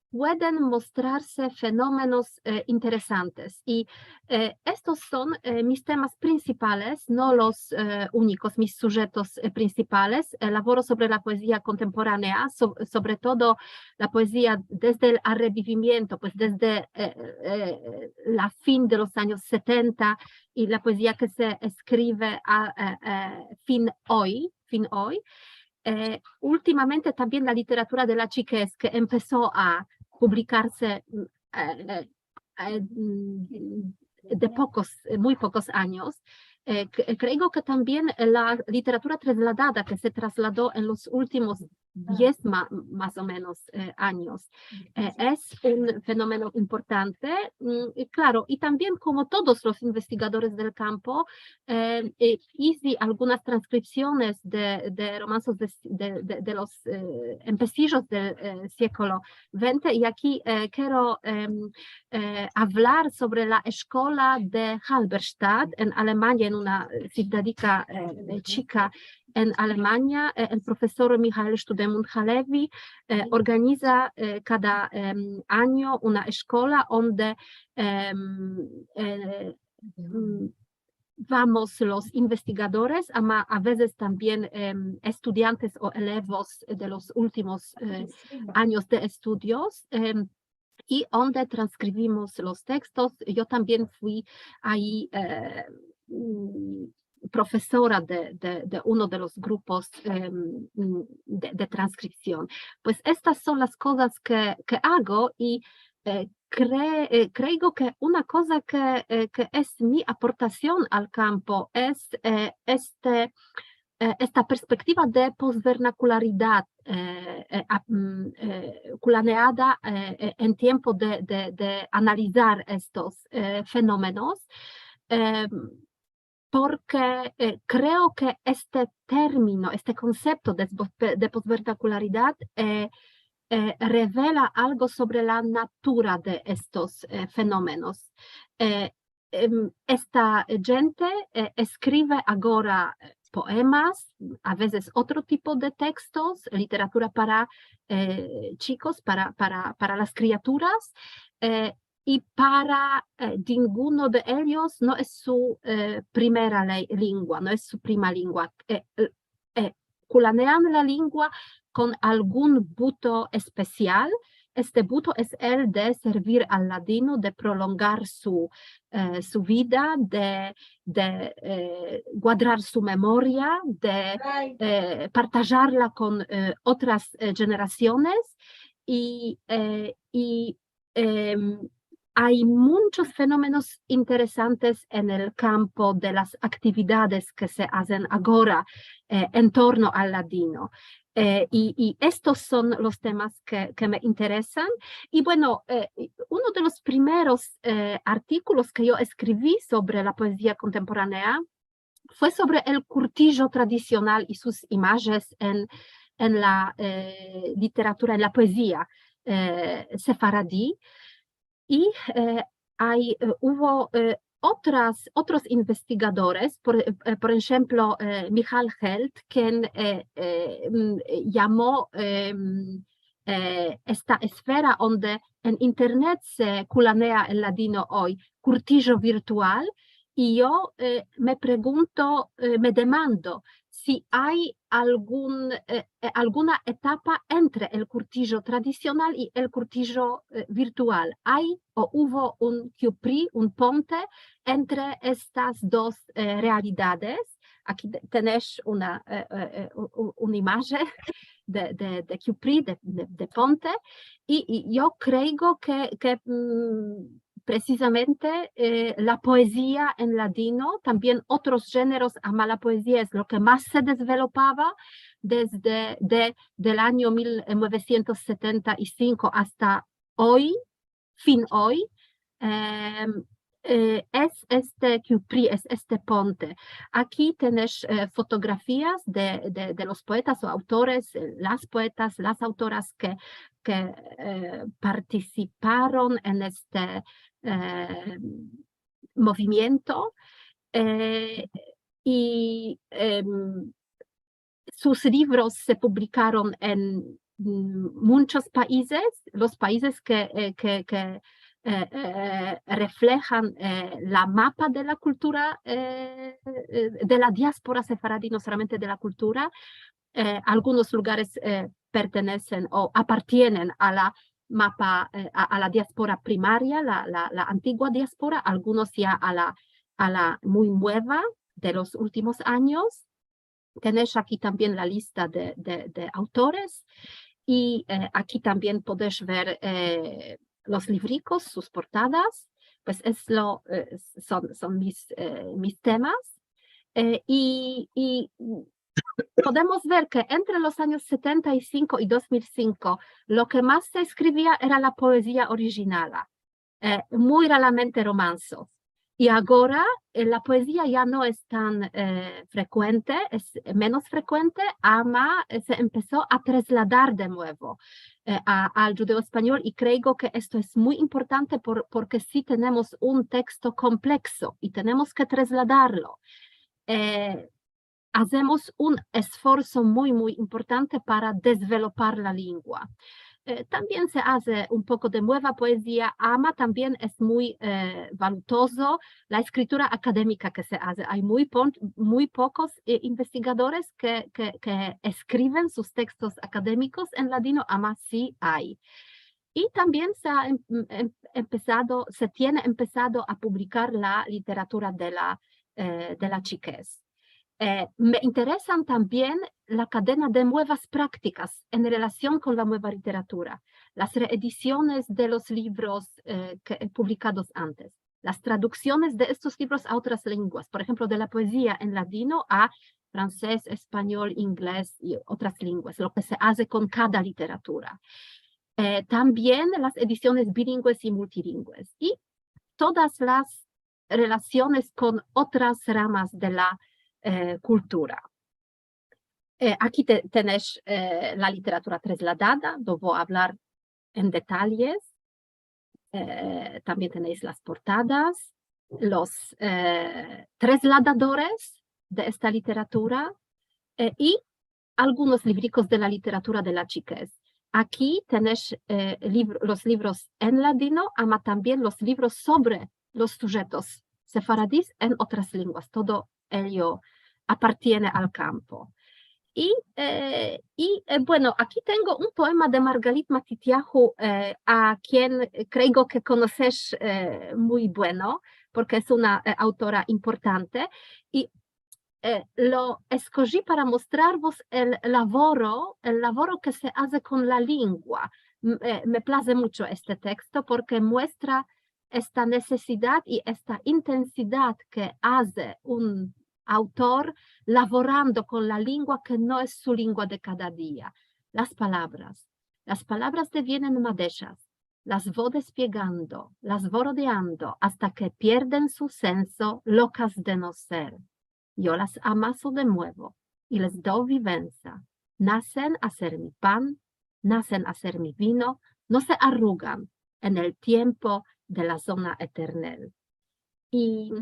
pueden mostrarse fenomenos, e, interesantes. I, e, estos son, e, mis temas prinsipales, no los, e, unikos, mis sujetos, e, prinsipales. E, lavoro sovre la poezia kontemporanea, so-, sovre todo la poezia desde el arrebivimiento, pues desde, e, e, la fin de los anyos setenta i la poezia ke se eskrive a, e, e, fin oy, fin oy. E, ultimamente tambien la literatura de la chikez ke empeso a publikarse, mm, e, e, mm, de pokos, e, muy pokos anyos. E, k-, e, kreigo ke tambien la literatura trasladada ke se traslado en los ultimos diez ma-, mas o menos, e, anyos, e, es un fenomeno importante. Mm, i klaro, i tambien komo todos los investigadores del kampo, e, e, izi algunas transkripsiones de, de romansos de, de, de, de los, e, empesijos del, e, siekolo vente, i aki, e, kero, em, e, avlar sovre la eskola de Halberstadt en Alemania, en una, e, sivdadika, e, e, chika, en Alemania, eh, el profesor Mihael Studemund Halevi, eh, organiza, eh, kada, em, anyo una eskola onde, em, eh, mm, vamos los investigadores, ama a vezes tambien, em, estudiantes o elevos de los ultimos, eh, anyos de estudios, em, i onde transkrivimos los tekstos. Yo tambien fui ayi, eh, mm, profesora de, de, de uno de los grupos, em, mm, de, de transkripsion. Pues estas son las kozas ke, ke ago i, eh, kre-, eh, kreigo ke una koza ke, eh, ke es mi aportasion al kampo es, eh, este, eh, esta perspektiva de posvernakularidad, eh, eh, ap-, mm, eh, kulaneada, eh, eh, en tiempo de, de, de analizar estos, eh, fenomenos, em, porke, eh, kreo ke este termino, este konsepto de, de posvernakularidad, eh, eh, revela algo sovre la natura de estos, eh, fenomenos. Eh, em, esta djente, eh, eskrive agora, eh, poemas, a vezes otro tipo de tekstos, literatura para, eh, chikos, para, para, para las kriaturas, eh, i para, eh, dinguno de eyos no es su, eh, primera le-, lengua, no es su prima lengua. Eh, eh, eh, kulanean la lengua kon algun buto espesial. Este buto es el de servir al ladino, de prolongar su, eh, su vida, de, de, eh, guadrar su memoria, de, eh, partajarla kon, eh, otras, eh, jenerasiones. I, eh, i, em, ay munchos fenomenos interesantes en el kampo de las aktividades ke se azen agora, eh, en torno al ladino. Eh, i, i estos son los temas ke, ke me interesan. I bueno, eh, i uno de los primeros, eh, artikolos ke yo eskrivi sovre la poezia kontemporanea fue sovre el kurtijo tradisional i sus imajes en, en la, eh, literatura, en la poezia, eh, sefaradi. I, eh, ay, eh, uvo, eh, otras, otros investigadores, por, eh, por enshemplo, eh, Michal Held, ken, eh, eh, mm, yamo, em, eh, esta esfera onde en internet se kulanea el ladino oy, kurtijo virtual, i yo, eh, me pregunto, eh, me demando si ay algun, eh, eh, alguna etapa entre el kurtijo tradisional i el kurtijo, eh, virtual. Ay o uvo un kyupri, un ponte entre estas dos, eh, realidades. Aki te-, tenesh una, eh, eh, eh, u-, u-, una imajen de, de, de kyupri, de, de, de ponte, i, i yo kreigo ke, ke, mm, presizamente, eh, la poezia en ladino, tambien otros jeneros, ama la poezia es lo ke mas se desvelopava desde, de, del anyo mil novesientos setenta i sinko asta oy, fin oy, em, eh, es este kyupri, es este ponte. Aki tenesh, eh, fotografias de, de, de los poetas o autores, eh, las poetas, las autoras ke, ke, eh, partisiparon en este, eh, movimiento. Eh, i, em, sus livros se publikaron en, mm, munchos paizes, los paizes ke, eh, ke, ke, eh, eh, reflejan, eh, la mapa de la kultura, eh, eh, de la diaspora sefaradi, no solamente de la kultura. Eh, algunos lugares, eh, pertenesen o apartienen a la mapa, eh, a, a la diaspora primaria, la, la, la antigua diaspora, algunos ya a la, a la muy mueva de los ultimos anyos. Tenesh aki tambien la lista de, de, de autores i, eh, aki tambien podesh ver, eh, los livrikos, sus portadas, pues es lo, eh, son, son mis, eh, mis temas. Eh, i, i podemos ver ke entre los anyos setenta i sinko i dos mil sinko, lo ke mas se eskrivia era la poezia orijinala, eh, muy raramente romansos. I agora, eh, la poezia ya no es tan, eh, frekuente, es menos frekuente, ama, eh, se empeso a trasladar de muevo, eh, a, al djudeo-espanyol, i kreigo ke esto es muy importante por, porke si tenemos un teksto komplekso i tenemos ke trasladarlo. Eh, azemos un esforso muy, muy importante para dezvelopar la lingua. Eh, tambien se aze un poko de mueva poezia, ama tambien es muy, eh, valutozo la eskritura akademika ke se aze. Ay muy pon-, muy pokos, eh, investigadores ke, ke, ke eskriven sus tekstos akademikos en ladino, ama si ay. I tambien se a em-, em-, empesado, se tiene empesado a publikar la literatura de la, eh, de la chikez. Eh, me interesan tambien la kadena de muevas praktikas en relasion kon la mueva literatura, las reedisiones de los livros, eh, ke, publikados antes, las traduksiones de estos livros a otras lenguas, por enshemplo, de la poezia en ladino a fransez, espanyol, inglez i otras lenguas, lo ke se aze kon kada literatura. Eh, tambien las edisiones bilingues i multilingues. I todas las relasiones kon otras ramas de la, eh, kultura. Eh, aki te-, tenesh, eh, la literatura trezladada, no vo a avlar en detalyes. Eh, tambien tenesh las portadas, los, eh, trezladadores de esta literatura, eh, i algunos livrikos de la literatura de la chikez. Aki tenesh, eh, liv-, los livros en ladino, ama tambien los livros sovre los sujetos sefaradis en otras lenguas. Todo ello apartiene al kampo. I, eh, i, eh, bueno, aki tengo un poema de Margalit Matitiahu, eh, a kien kreigo ke konosesh, eh, muy bueno, porke es una, eh, autora importante, i, eh, lo eskoji para mostrarvos el lavoro, el lavoro ke se aze kon la lingua. M-, eh, me plaze muncho este teksto porke muestra esta nesesidad i esta intensidad ke aze un autor lavorando kon la lingua ke no es su lingua de kada dia. Las palavras. Las palavras devienen madeshas. Las vo despiegando, las vo rodeando asta ke pierden su senso lokas de no ser. Yo las amaso de muevo i les do vivensa. Nasen a ser mi pan, nasen a ser mi vino, no se arugan en el tiempo de la zona eternel. I,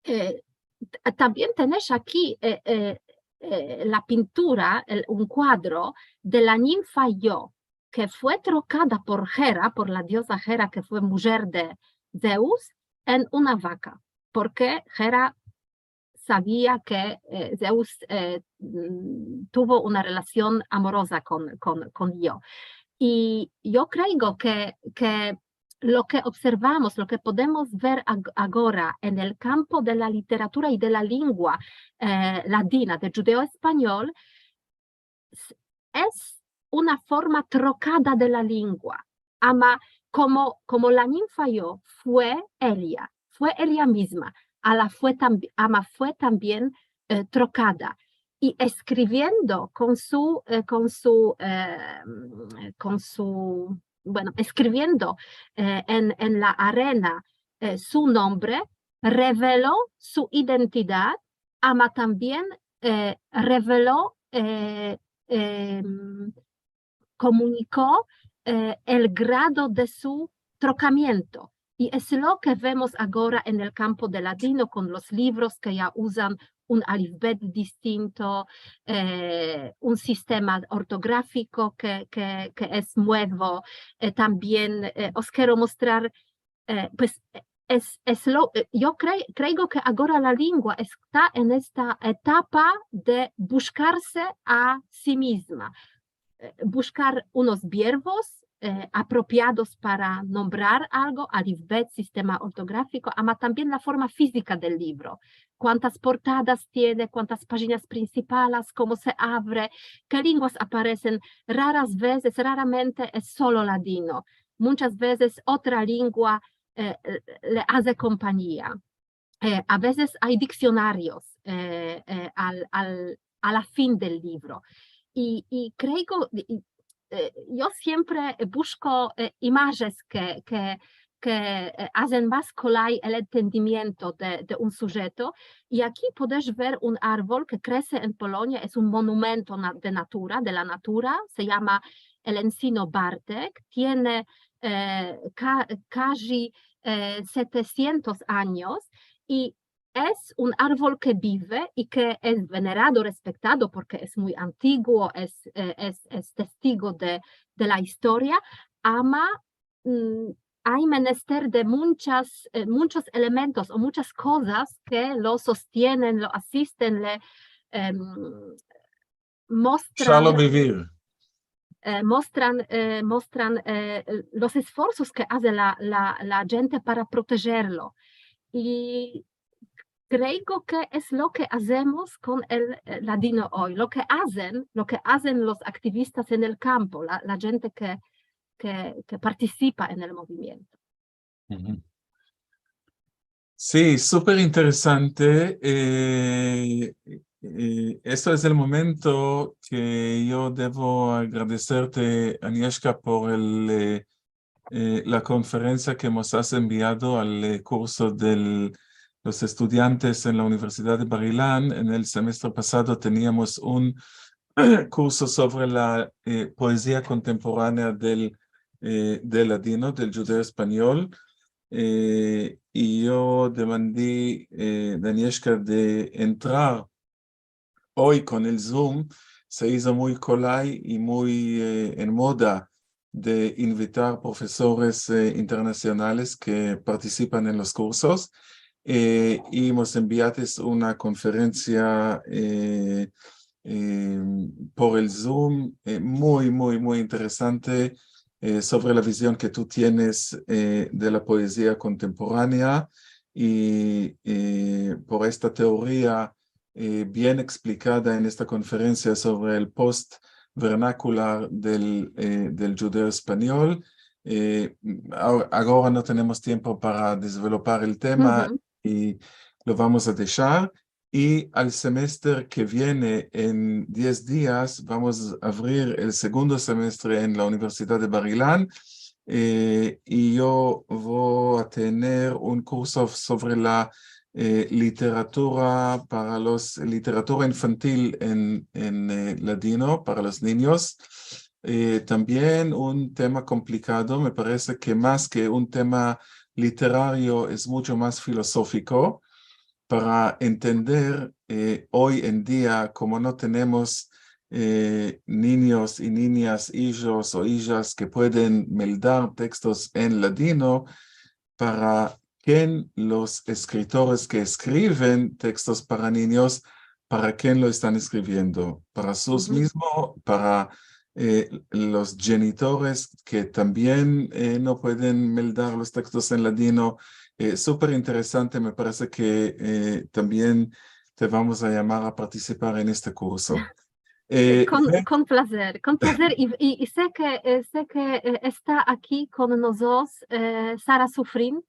eh, t-, tambien tenesh aki, eh, eh, eh, la pintura, el, un kuadro de la ninfa Io, ke fue trokada por Hera, por la dioza Hera, ke fue mujer de Zeus, en una vaka, porke Hera savia ke, eh, Zeus, eh, mm, tuvo una relasion amoroza kon, kon, kon Io. I yo kreigo ke, ke lo ke observamos, lo ke podemos ver ag-, agora en el kampo de la literatura i de la lingua, eh, ladina, de djudeo-espanyol, s-, es una forma trokada de la lingua, ama komo, komo la ninfa Io fue eya, fue eya mizma, ala fue tambi-, ama fue tambien, eh, trokada. I eskriviendo kon su, eh, kon su, eh, kon su, bueno, eskriviendo, eh, en, en la arena, eh, su nombre, revelo su identidad, ama tambien, eh, revelo, eh, em, komuniko, eh, el grado de su trokamiento. I es lo ke vemos agora en el kampo de ladino kon los livros ke ya uzan un alifbet distinto, eh, un sistema ortografiko ke, ke, ke es muevo. Eh, tambien, eh, os kero mostrar, eh, pues, eh, es, es lo, eh, yo krei-, kreigo ke agora la lingua esta en esta etapa de bushkarse a si mizma, eh, bushkar unos biervos, eh, apropiados para nombrar algo, alifbet, sistema ortografiko, ama tambien la forma fizika del livro. Kuantas portadas tiene, kuantas pajinas prinsipales, komo se avre, ke linguas aparesen. Raras vezes, raramente es solo ladino. Munchas vezes otra lingua, eh, le aze kompanyia. Eh, a vezes ay diksionarios, eh, eh, al, al, a la fin del livro. I, i kreigo, i, eh, yo siempre bushko, eh, imajes ke, ke, ke, eh, azen mas kolay el entendimiento de, de un sujeto. I aki podesh ver un arvol ke krese en Polonia, es un monumento na-, de natura, de la natura, se yama el ensino Bartek, tiene, eh, ka-, kaji, eh, setesientos anyos, i es un arvol ke bive i ke es venerado, respektado, porke es muy antiguo, es, eh, es, es testigo de, de la istoria, ama, mm, ay menester de munchas, eh, munchos elementos o munchas kozas ke lo sostienen, lo asisten, le, em, mostran, Deshalo bivir. eh, mostran, eh, mostran, eh, los esforsos ke aze la, la, la djente para protejerlo. I kreigo ke es lo ke azemos kon el, eh, ladino oy, lo ke azen, lo ke azen los aktivistas en el kampo, la, la djente ke, ke, ke partisipa en el movimiento. Uhu. Si, super interesante. Eh, eh, esto es el momento ke yo devo agradeserte, Agnieszka, por el, eh, eh, la konferensia ke mos as enviado al, eh, kurso del, los estudiantes en la Universidad de Bar-Ilan. En el semestre pasado teniamos un kurso sovre la, eh, poezia kontemporanea del, eh, del ladino, del djudeo-espanyol. Eh, i yo demandi, eh, Agnieszka, de entrar oy kon el Zoom. Se izo muy kolay i muy, eh, en moda de invitar profesores, eh, internasionales ke partisipan en los kursos. Eh, i mos enviates una konferensia, eh, eh, por el Zoom, eh, muy, muy, muy interesante, eh, sovre la vizion ke tu tienes, eh, de la poezia kontemporanea i, eh, por esta teoria, eh, bien eksplikada en esta konferensia sovre el post-vernakular del, eh, del djudeo-espanyol. Eh, a-, agora no tenemos tiempo para desvelopar el tema, uhu, i lo vamos a deshar. I al semestre ke viene, en diez dias, vamos a avrir el segundo semestre en la Universidad de Bar-Ilan, eh, i yo vo a tener un kurso sovre la, eh, literatura para los, literatura infantil en, en, eh, ladino, para los ninyos. Eh, tambien un tema komplikado, me parese ke mas ke un tema literario es muncho mas filozofiko para entender, eh, oy en dia, komo no tenemos, eh, ninyos i ninyas, ijos o ijas ke pueden meldar tekstos en ladino, para ken los eskritoris ke eskriven tekstos para ninyos, para ken lo estan eskriviendo, para sus, uhu, mizmo, para, eh, los djenitoris ke tambien, eh, no pueden meldar los tekstos en ladino. Eh, super interesante, me parese ke, eh, tambien te vamos a yamar a partisipar en este kurso. Eh, kon, ve- kon plazer, kon plazer. I, i, i se ke, eh, se ke, eh, esta aki kon nozotros, eh, Sara Sufrin,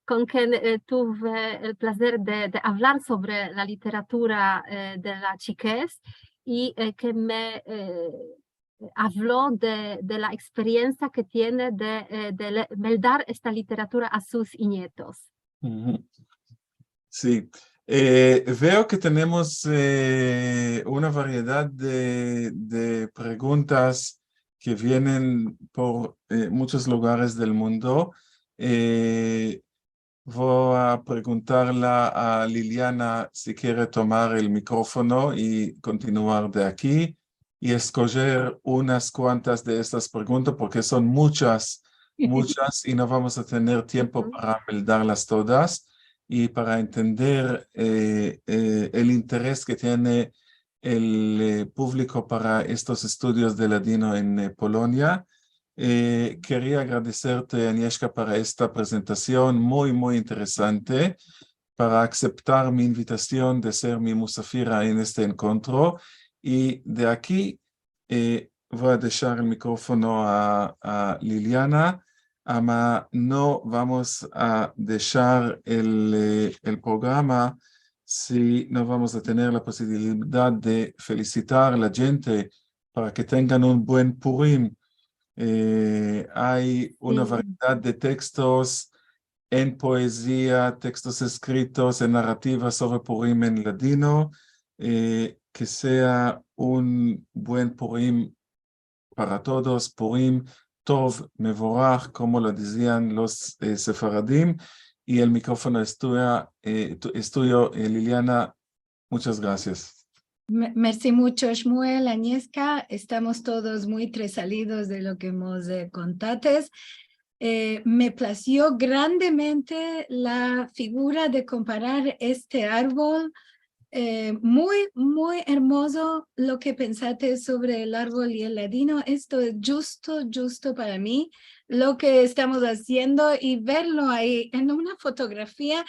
kon ken, eh, tuve el plazer de, de avlar sovre la literatura, eh, de la chikez, i, eh, ke me, eh, avlo de, de la eksperiensia ke tiene de, eh, de le-, meldar esta literatura a sus inyetos. Uhu. Si. Eh, veo ke tenemos, eh, una variedad de, de preguntas ke vienen por, eh, munchos lugares del mundo. Eh, vo a preguntarla a Liliana si kere tomar el mikrofono i kontinuar de aki i eskojer unas kuantas de estas preguntas, porke son munchas, munchas, i no vamos a tener tiempo, uhu, para meldarlas todas i para entender, eh, eh, el interes ke tiene el, eh, publiko para estos estudios de ladino en, eh, Polonia. Eh, keria agradeserte, Agnieszka, para esta prezentasion muy, muy interesante, para akseptar mi invitasion de ser mi musafira en este enkontro. I de aki, eh, vo a deshar el mikrofono a, a Liliana, ama no vamos a deshar el, eh, el programa si no vamos a tener la posibilidad de felisitar a la djente para ke tengan un buen Purim. Eh, ay una, si, variedad de tekstos en poezia, tekstos eskritos, en narativas sovre Purim en ladino. Eh, ke sea un buen Purim para todos, Purim tov, mevorach, komo lo dizian los, eh, sefaradim, i el mikrofono es tuya, eh, tu-, es tuyo, eh, Liliana. Muchas gracias. Me-, mersi muncho, Shmuel, Agnieszka. Estamos todos muy tresalidos de lo ke mos, eh, kontates. Eh, me plazio grandemente la figura de komparar este arvol. Eh, muy, muy ermozo lo ke pensates sovre el arvol i el ladino. Esto es djusto, djusto para mi lo ke estamos aziendo, i verlo ayi en una fotografia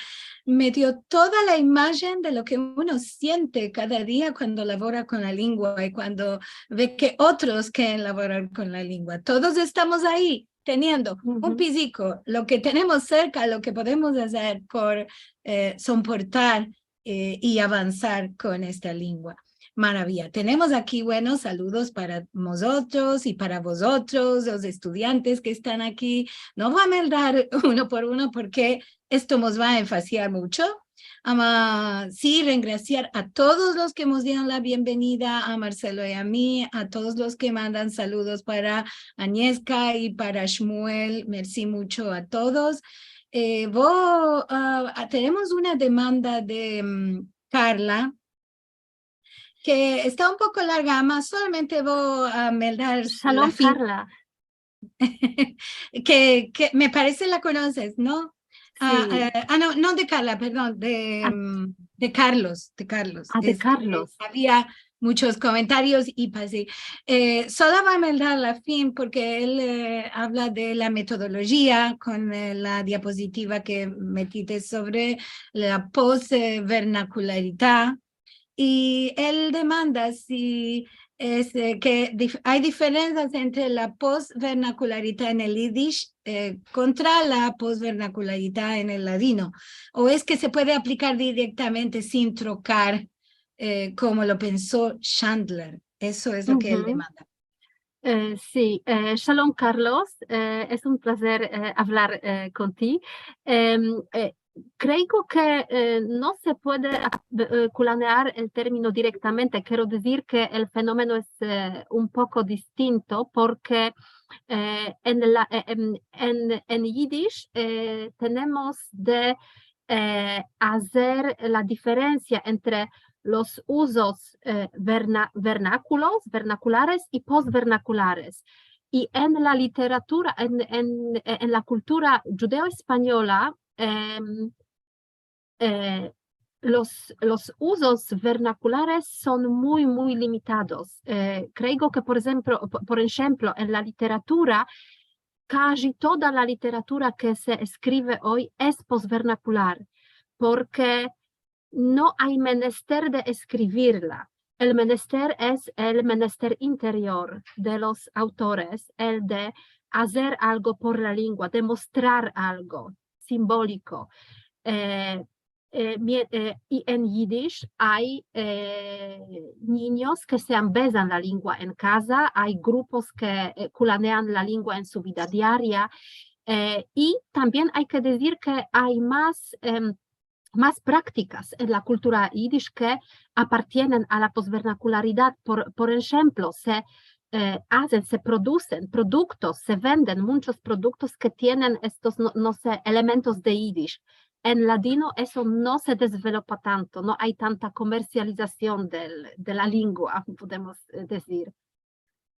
me dio toda la imajen de lo ke uno siente kada dia kuando lavora kon la lengua i kuando ve ke otros keren lavorar kon la lengua. Todos estamos ayi, teniendo un piziko, lo ke tenemos serka, lo ke podemos azer por, eh, soportar, eh, i avansar kon esta lengua. Maraviya. Tenemos aki, bueno, saludos para mozotros i para vozotros, los estudiantes ke estan aki. No vo a meldar uno por uno porke esto mos va a enfasiar muncho. Ama si rengrasiar a todos los ke mos dieron la bienvenida, a Marcelo i a mi, a todos los ke mandan saludos para Agnieszka i para Shmuel. Mersi muncho a todos. Eh, vo, ah, ah, tenemos una demanda de, mm, Karla, ke esta un poko larga, ama solamente vo a meldar la fin. Shalom, Karla. Ke, ke me parese la konoses, no? Ah, si. Eh, ah, no, no de Karla, perdon, de, ah, mm, de Karlos, de Karlos. Ah, de Karlos. Es, eh, avia munchos komentarios i pasi. Eh, solo vo a meldar la fin porke el, eh, avla de la metodolojia kon, eh, la diapozitiva ke metites sovre la pos, eh, vernakularidad. I el demanda si es, eh, ke dif-, ay diferensias entre la posvernakularidad en el idish, eh, kontra la posvernakularidad en el ladino, o es ke se puede aplikar direktamente sin trokar, eh, komo lo penso Chandler. Esto es lo ke el demanda. Eh, si, eh, shalom, Karlos. Eh, es un plazer, eh, avlar, eh, kon ti. Em, eh, kreigo ke, eh, no se puede, eh, kulanear el termino direktamente. Kero dizir ke el fenomeno es, eh, un poko distinto porke, eh, en la, eh, en, en, en yidish, eh, tenemos de, eh, azer la diferensia entre los uzos, eh, verna-, vernakulos, vernakulares i posvernakulares. I en la literatura, en, en, en la kultura djudeo-espanyola, em, eh, los, los uzos vernakulares son muy, muy limitados. Eh, kreigo ke, por enshemplo, po-, por enshemplo, en la literatura, kaji toda la literatura ke se eskrive oy es posvernakular, porke no ay menester de eskrivirla. El menester es el menester interior de los autores, el de azer algo por la lengua, de mostrar algo simboliko. Eh, eh, mie-, eh, i en yidish ay, eh, ninyos ke se ambezan la lengua en kaza, ay grupos ke, eh, kulanean la lengua en su vida diaria, eh, i tambien ay ke dizir ke ay mas, em, mas praktikas en la kultura yidish ke apartienen a la posvernakularidad. Por, por enshemplo, se, eh, azen, se produsen produktos, se venden munchos produktos ke tienen estos, no, no se, elementos de yidish. En ladino esto no se dezvelopa tanto, no ay tanta komersializasion del, de la lengua, podemos, eh, dizir.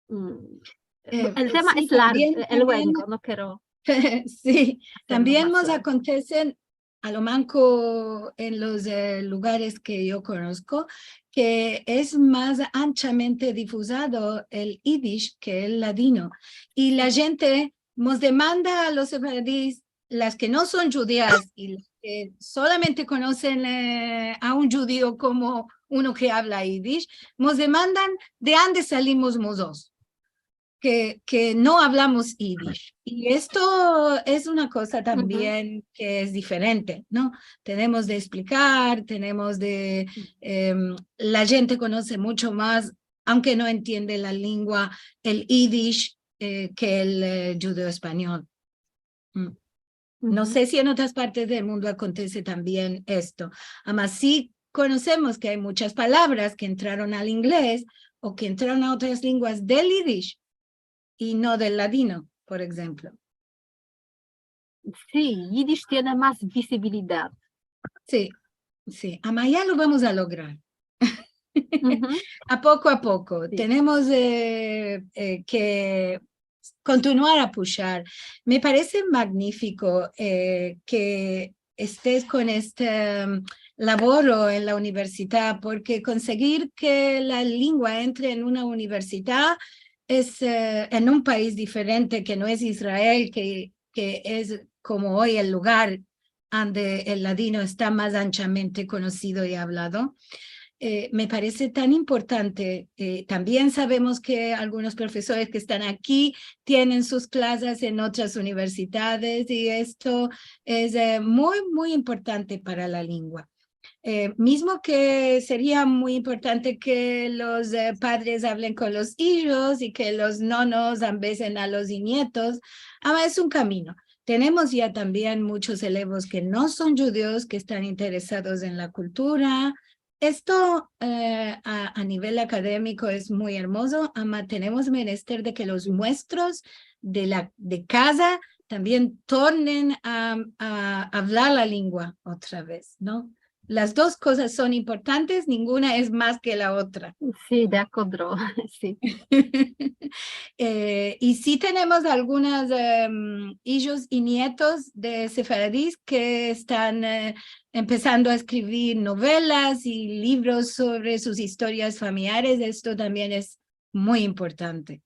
Mm. Eh, el tema si, es largo, tambien, eh, tambien, luego, no kero azerlo mas largo. Si, tambien mos akontesen a lo manko en los, eh, lugares ke yo konosko, ke es mas anchamente difuzado el yidish ke el ladino. I la djente mos demanda a los sefaradis, las ke no son djudias i las ke solamente konosen, eh, a un djudio komo uno ke avla yidish, mos demandan de ande salimos mozotros, ke, ke no avlamos yidish. I esto es una koza tambien ke es diferente, no? Tenemos de eksplikar, tenemos de, em, la djente konose muncho mas, aunke no entiende la lengua, el yidish, eh, ke el, eh, djudeo-espanyol. Mm. No se si en otras partes del mundo akontese tambien esto. Ama si konosemos ke ay munchas palavras ke entraron al inglez o ke entraron a otras lenguas del yidish i no del ladino, por enshemplo. Si, Yiddish tiene mas vizibilidad. Si, si. Ama ya lo vamos a lograr. A poko a poko. Si. Tenemos, e, e, ke kontinuar a pushar. Me parese magnifiko, e, ke estes kon este, em, lavoro en la universidad, porke konsegir ke la lengua entre en una universidad es, e, en un pais diferente ke no es Israel, ke, ke es komo oy el lugar ande el ladino esta mas anchamente konosido i avlado. E, me parese tan importante. E, tambien savemos ke algunos profesores ke estan aki tienen sus klasas en otras universidades i esto es, e, muy, muy importante para la lengua. E, mizmo ke seria muy importante ke los, e, padres avlen kon los ijos i ke los nonos ambesen a los nietos, ama es un kamino. Tenemos ya tambien muchos elevos ke no son djudios, ke estan interesados en la kultura. Esto, e, a, a nivel akademiko es muy ermozo, ama tenemos menester de ke los muestros de la, de kaza tambien tornen a, a avlar la lengua otra vez, no? Las dos kozas son importantes, ninguna es mas ke la otra. Si, de akodro, si. E, i si tenemos algunos, em, ijos i nietos de sefaradis ke estan, e, empesando a eskrivir novelas i livros sovre sus istorias familiares, esto tambien es muy importante.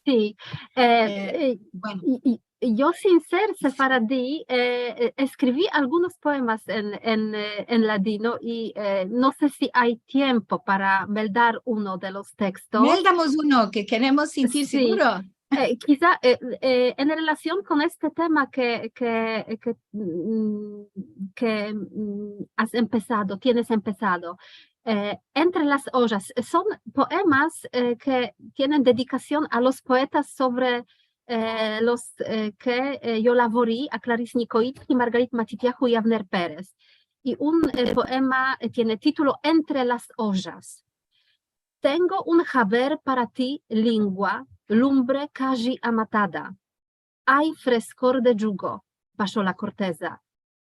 Si, e, e, i, i yo, sin ser sefaradi, e, e, eskrivi algunos poemas en, en, e, en ladino i, e, no se si ay tiempo para meldar uno de los tekstos. Meldamos uno ke keremos sintir seguro. E, kiza, e, e, en relasion kon este tema ke, ke, ke, mm, ke, mm, as empesado, tienes empesado, e, Entre las ojas, son poemas, e, ke tienen dedikasion a los poetas sovre, e, los, e, ke, e, yo lavori, a Clarice Nicoïdjian i Margarit Matitiahu i Avner Perez. I un, e, poema, e, tiene titulo Entre las ojas. Tengo un haver para ti, lingua, lumbre kaji amatada. Ay freskor de djugo, basho la korteza.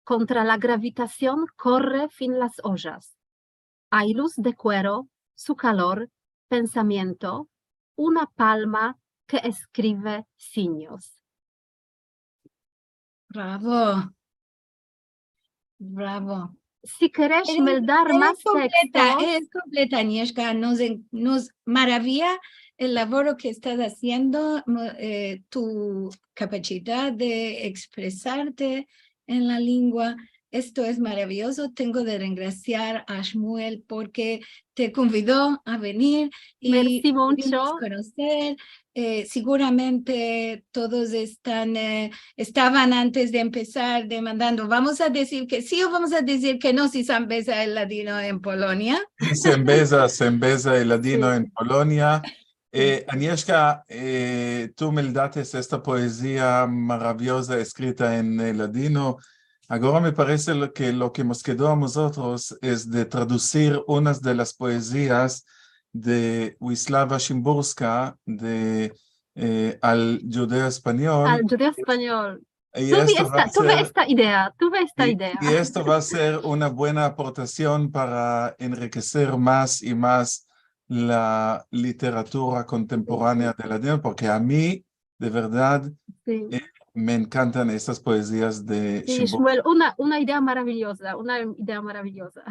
Kontra la gravitasion korre fin las ojas. Ay luz de kuero, su kalor, pensamiento, una palma ke eskrive sinyos. Bravo. Bravo. Si keresh meldar mas tekstos. Eres kompleta, Anieshka, nos en-, nos maraviya el lavoro ke estas aziendo, mo-, e, tu kapasidad de ekspresarte en la lengua. Esto es maraviyozo. Tengo de rengrasiar a Shmuel porke te konvido a venir i pudimos konoser. Mersi muncho. E, seguramente todos estan, e, estavan antes de empesar demandando, vamos a dizir ke si o vamos a dizir ke no si se ambeza el ladino en Polonia? Si se ambeza, se ambeza el ladino en Polonia. E, Anieshka, e, tu meldates esta poezia maraviyoza eskrita en, e, ladino. Agora me parese lo ke, lo ke mos kedo a mozotros es de tradusir unas de las poezias de Wislava Szymborska, de, e, Al djudeo-espanyol. Al djudeo-espanyol. I tuve esta, tuve esta idea, tuve esta idea. I esto va a ser una buena aportasion para enrikeser mas i mas la literatura kontemporanea de ladino, porke a mi, de verdad, e, me enkantan estas poezias de Szymborska. Si, Shmuel, una, una idea maraviyoza, una idea maraviyoza.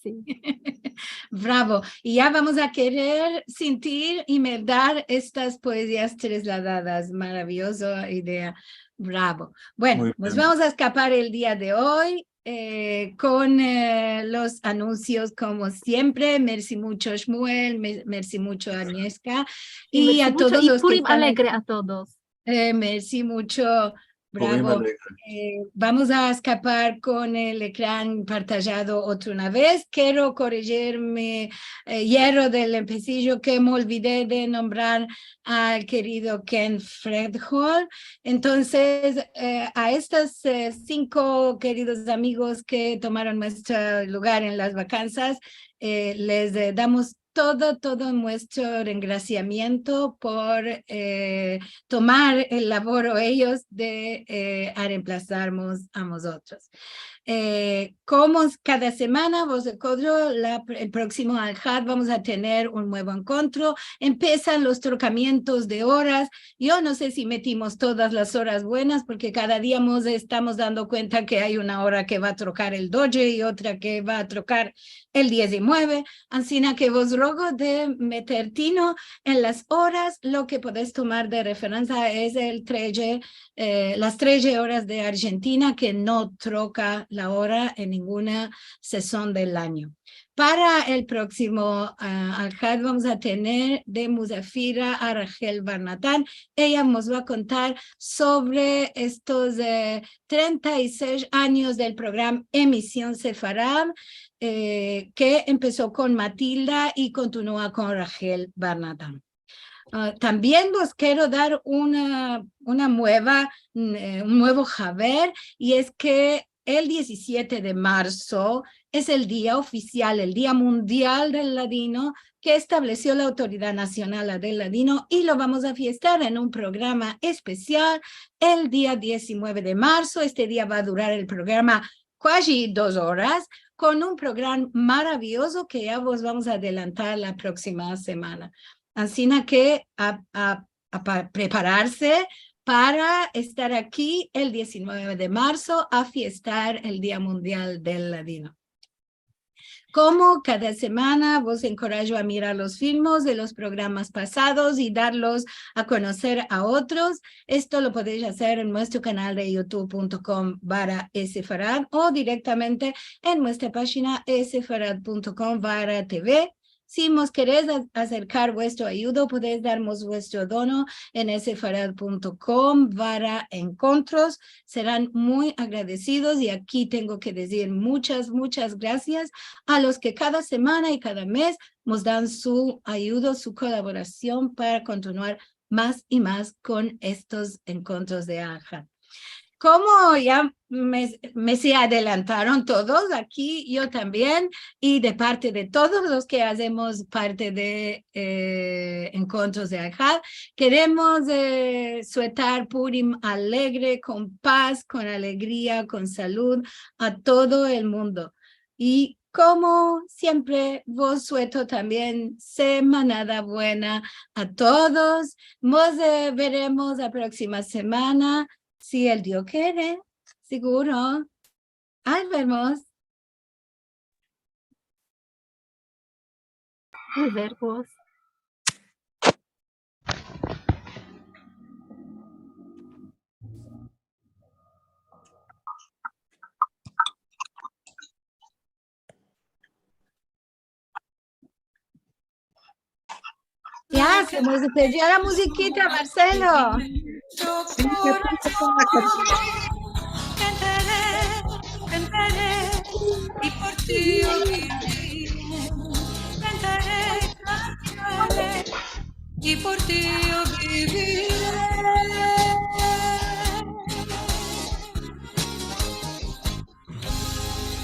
Si. Bravo. I ya vamos a kerer sintir i meldar estas poezias trasladadas. Maraviyoza idea. Bravo. Bueno, mos vamos a eskapar el dia de oy, e, kon, e, los anunsios, komo siempre. Mersi muncho, Shmuel, me-, mersi muncho, Anieshka. I mersi muncho, i Purim alegre a todos. E, mersi muncho. Bravo. E, vamos a eskapar kon el ekran partajado otra una vez. Kero korijir mi, e, yerro del empesijo ke me olvide de nombrar al kerido Ken Fredholm. Entonses, e, a estos, e, sinko keridos amigos ke tomaron muestro lugar en las vakansas, e, les, e, damos todo, todo muestro rengrasiamiento por, eh, tomar el lavoro eyos de, eh, aremplazarmos a mozotros. Eh, komo kada semana, vos rekodro, la, el proksimo Alhad vamos a tener un muevo enkontro. Empesan los trokamientos de oras. Yo no se si metimos todas las oras buenas, porke kada dia mos estamos dando kuenta ke ay una ora ke va a trokar el doje i otra ke va a trokar el diezinueve. Ansina ke vos rogo de meter tino en las oras. Lo ke podes tomar de referensia es el treje, eh, las treje oras de Arjentina, ke no troka la ora en ninguna sezon del anyo. Para el proksimo, ah, Alhad vamos a tener de muzafira a Rachel Barnatan. Eya mos va a kontar sovre estos, eh, trenta i sesh anyos del programa Emision Sefarad, eh, ke empeso kon Matilda i kontinua kon Rachel Barnatan. Ah, tambien vos kero dar una, una mueva, mm, eh, un muevo haber, i es ke el diezisiete de marso es el dia ofisial, el Dia Mundial del Ladino, ke establesio la Autoridad Nasional del Ladino, i lo vamos a fiestar en un programa espesial el dia diezisiete de marso. Este dia va a durar el programa kuaji dos oras, kon un programa maraviyozo ke ya vos vamos a adelantar la proksima semana. Ansina ke a, a, a pa-, prepararse para estar aki el diezisiete de marso a fiestar el Dia Mundial del Ladino. Komo kada semana, vos enkorajo a mirar los filmos de los programas pasados i darlos a konoser a otros. Esto lo podesh azer en muestro kanal de youtube punto com barra esefarad o direktamente en muestra pajina esefarad punto com barra T V. Si mos keresh a-, aserkar vuestro ayudo, podesh darmos vuestro dono en esefarad punto com barra enkontros. Seran muy agradesidos. I aki tengo ke dizir muchas, muchas grasias a los ke kada semana i kada mes mos dan su ayudo, su kolaborasion para kontinuar mas i mas kon estos enkontros de Alhad. Komo ya me, me se adelantaron todos, aki yo tambien, i de parte de todos los ke azemos parte de, eh, enkontros de Alhad, keremos, eh, suetar Purim alegre, kon paz, kon alegria, kon salud a todo el mundo. I komo siempre, vos sueto tambien semanada buena a todos. Mos, eh, veremos la proksima semana, si el Dio kere, seguro. Al vermos. Al vermos. Ya, se mos perdio la muzikita, Marcelo.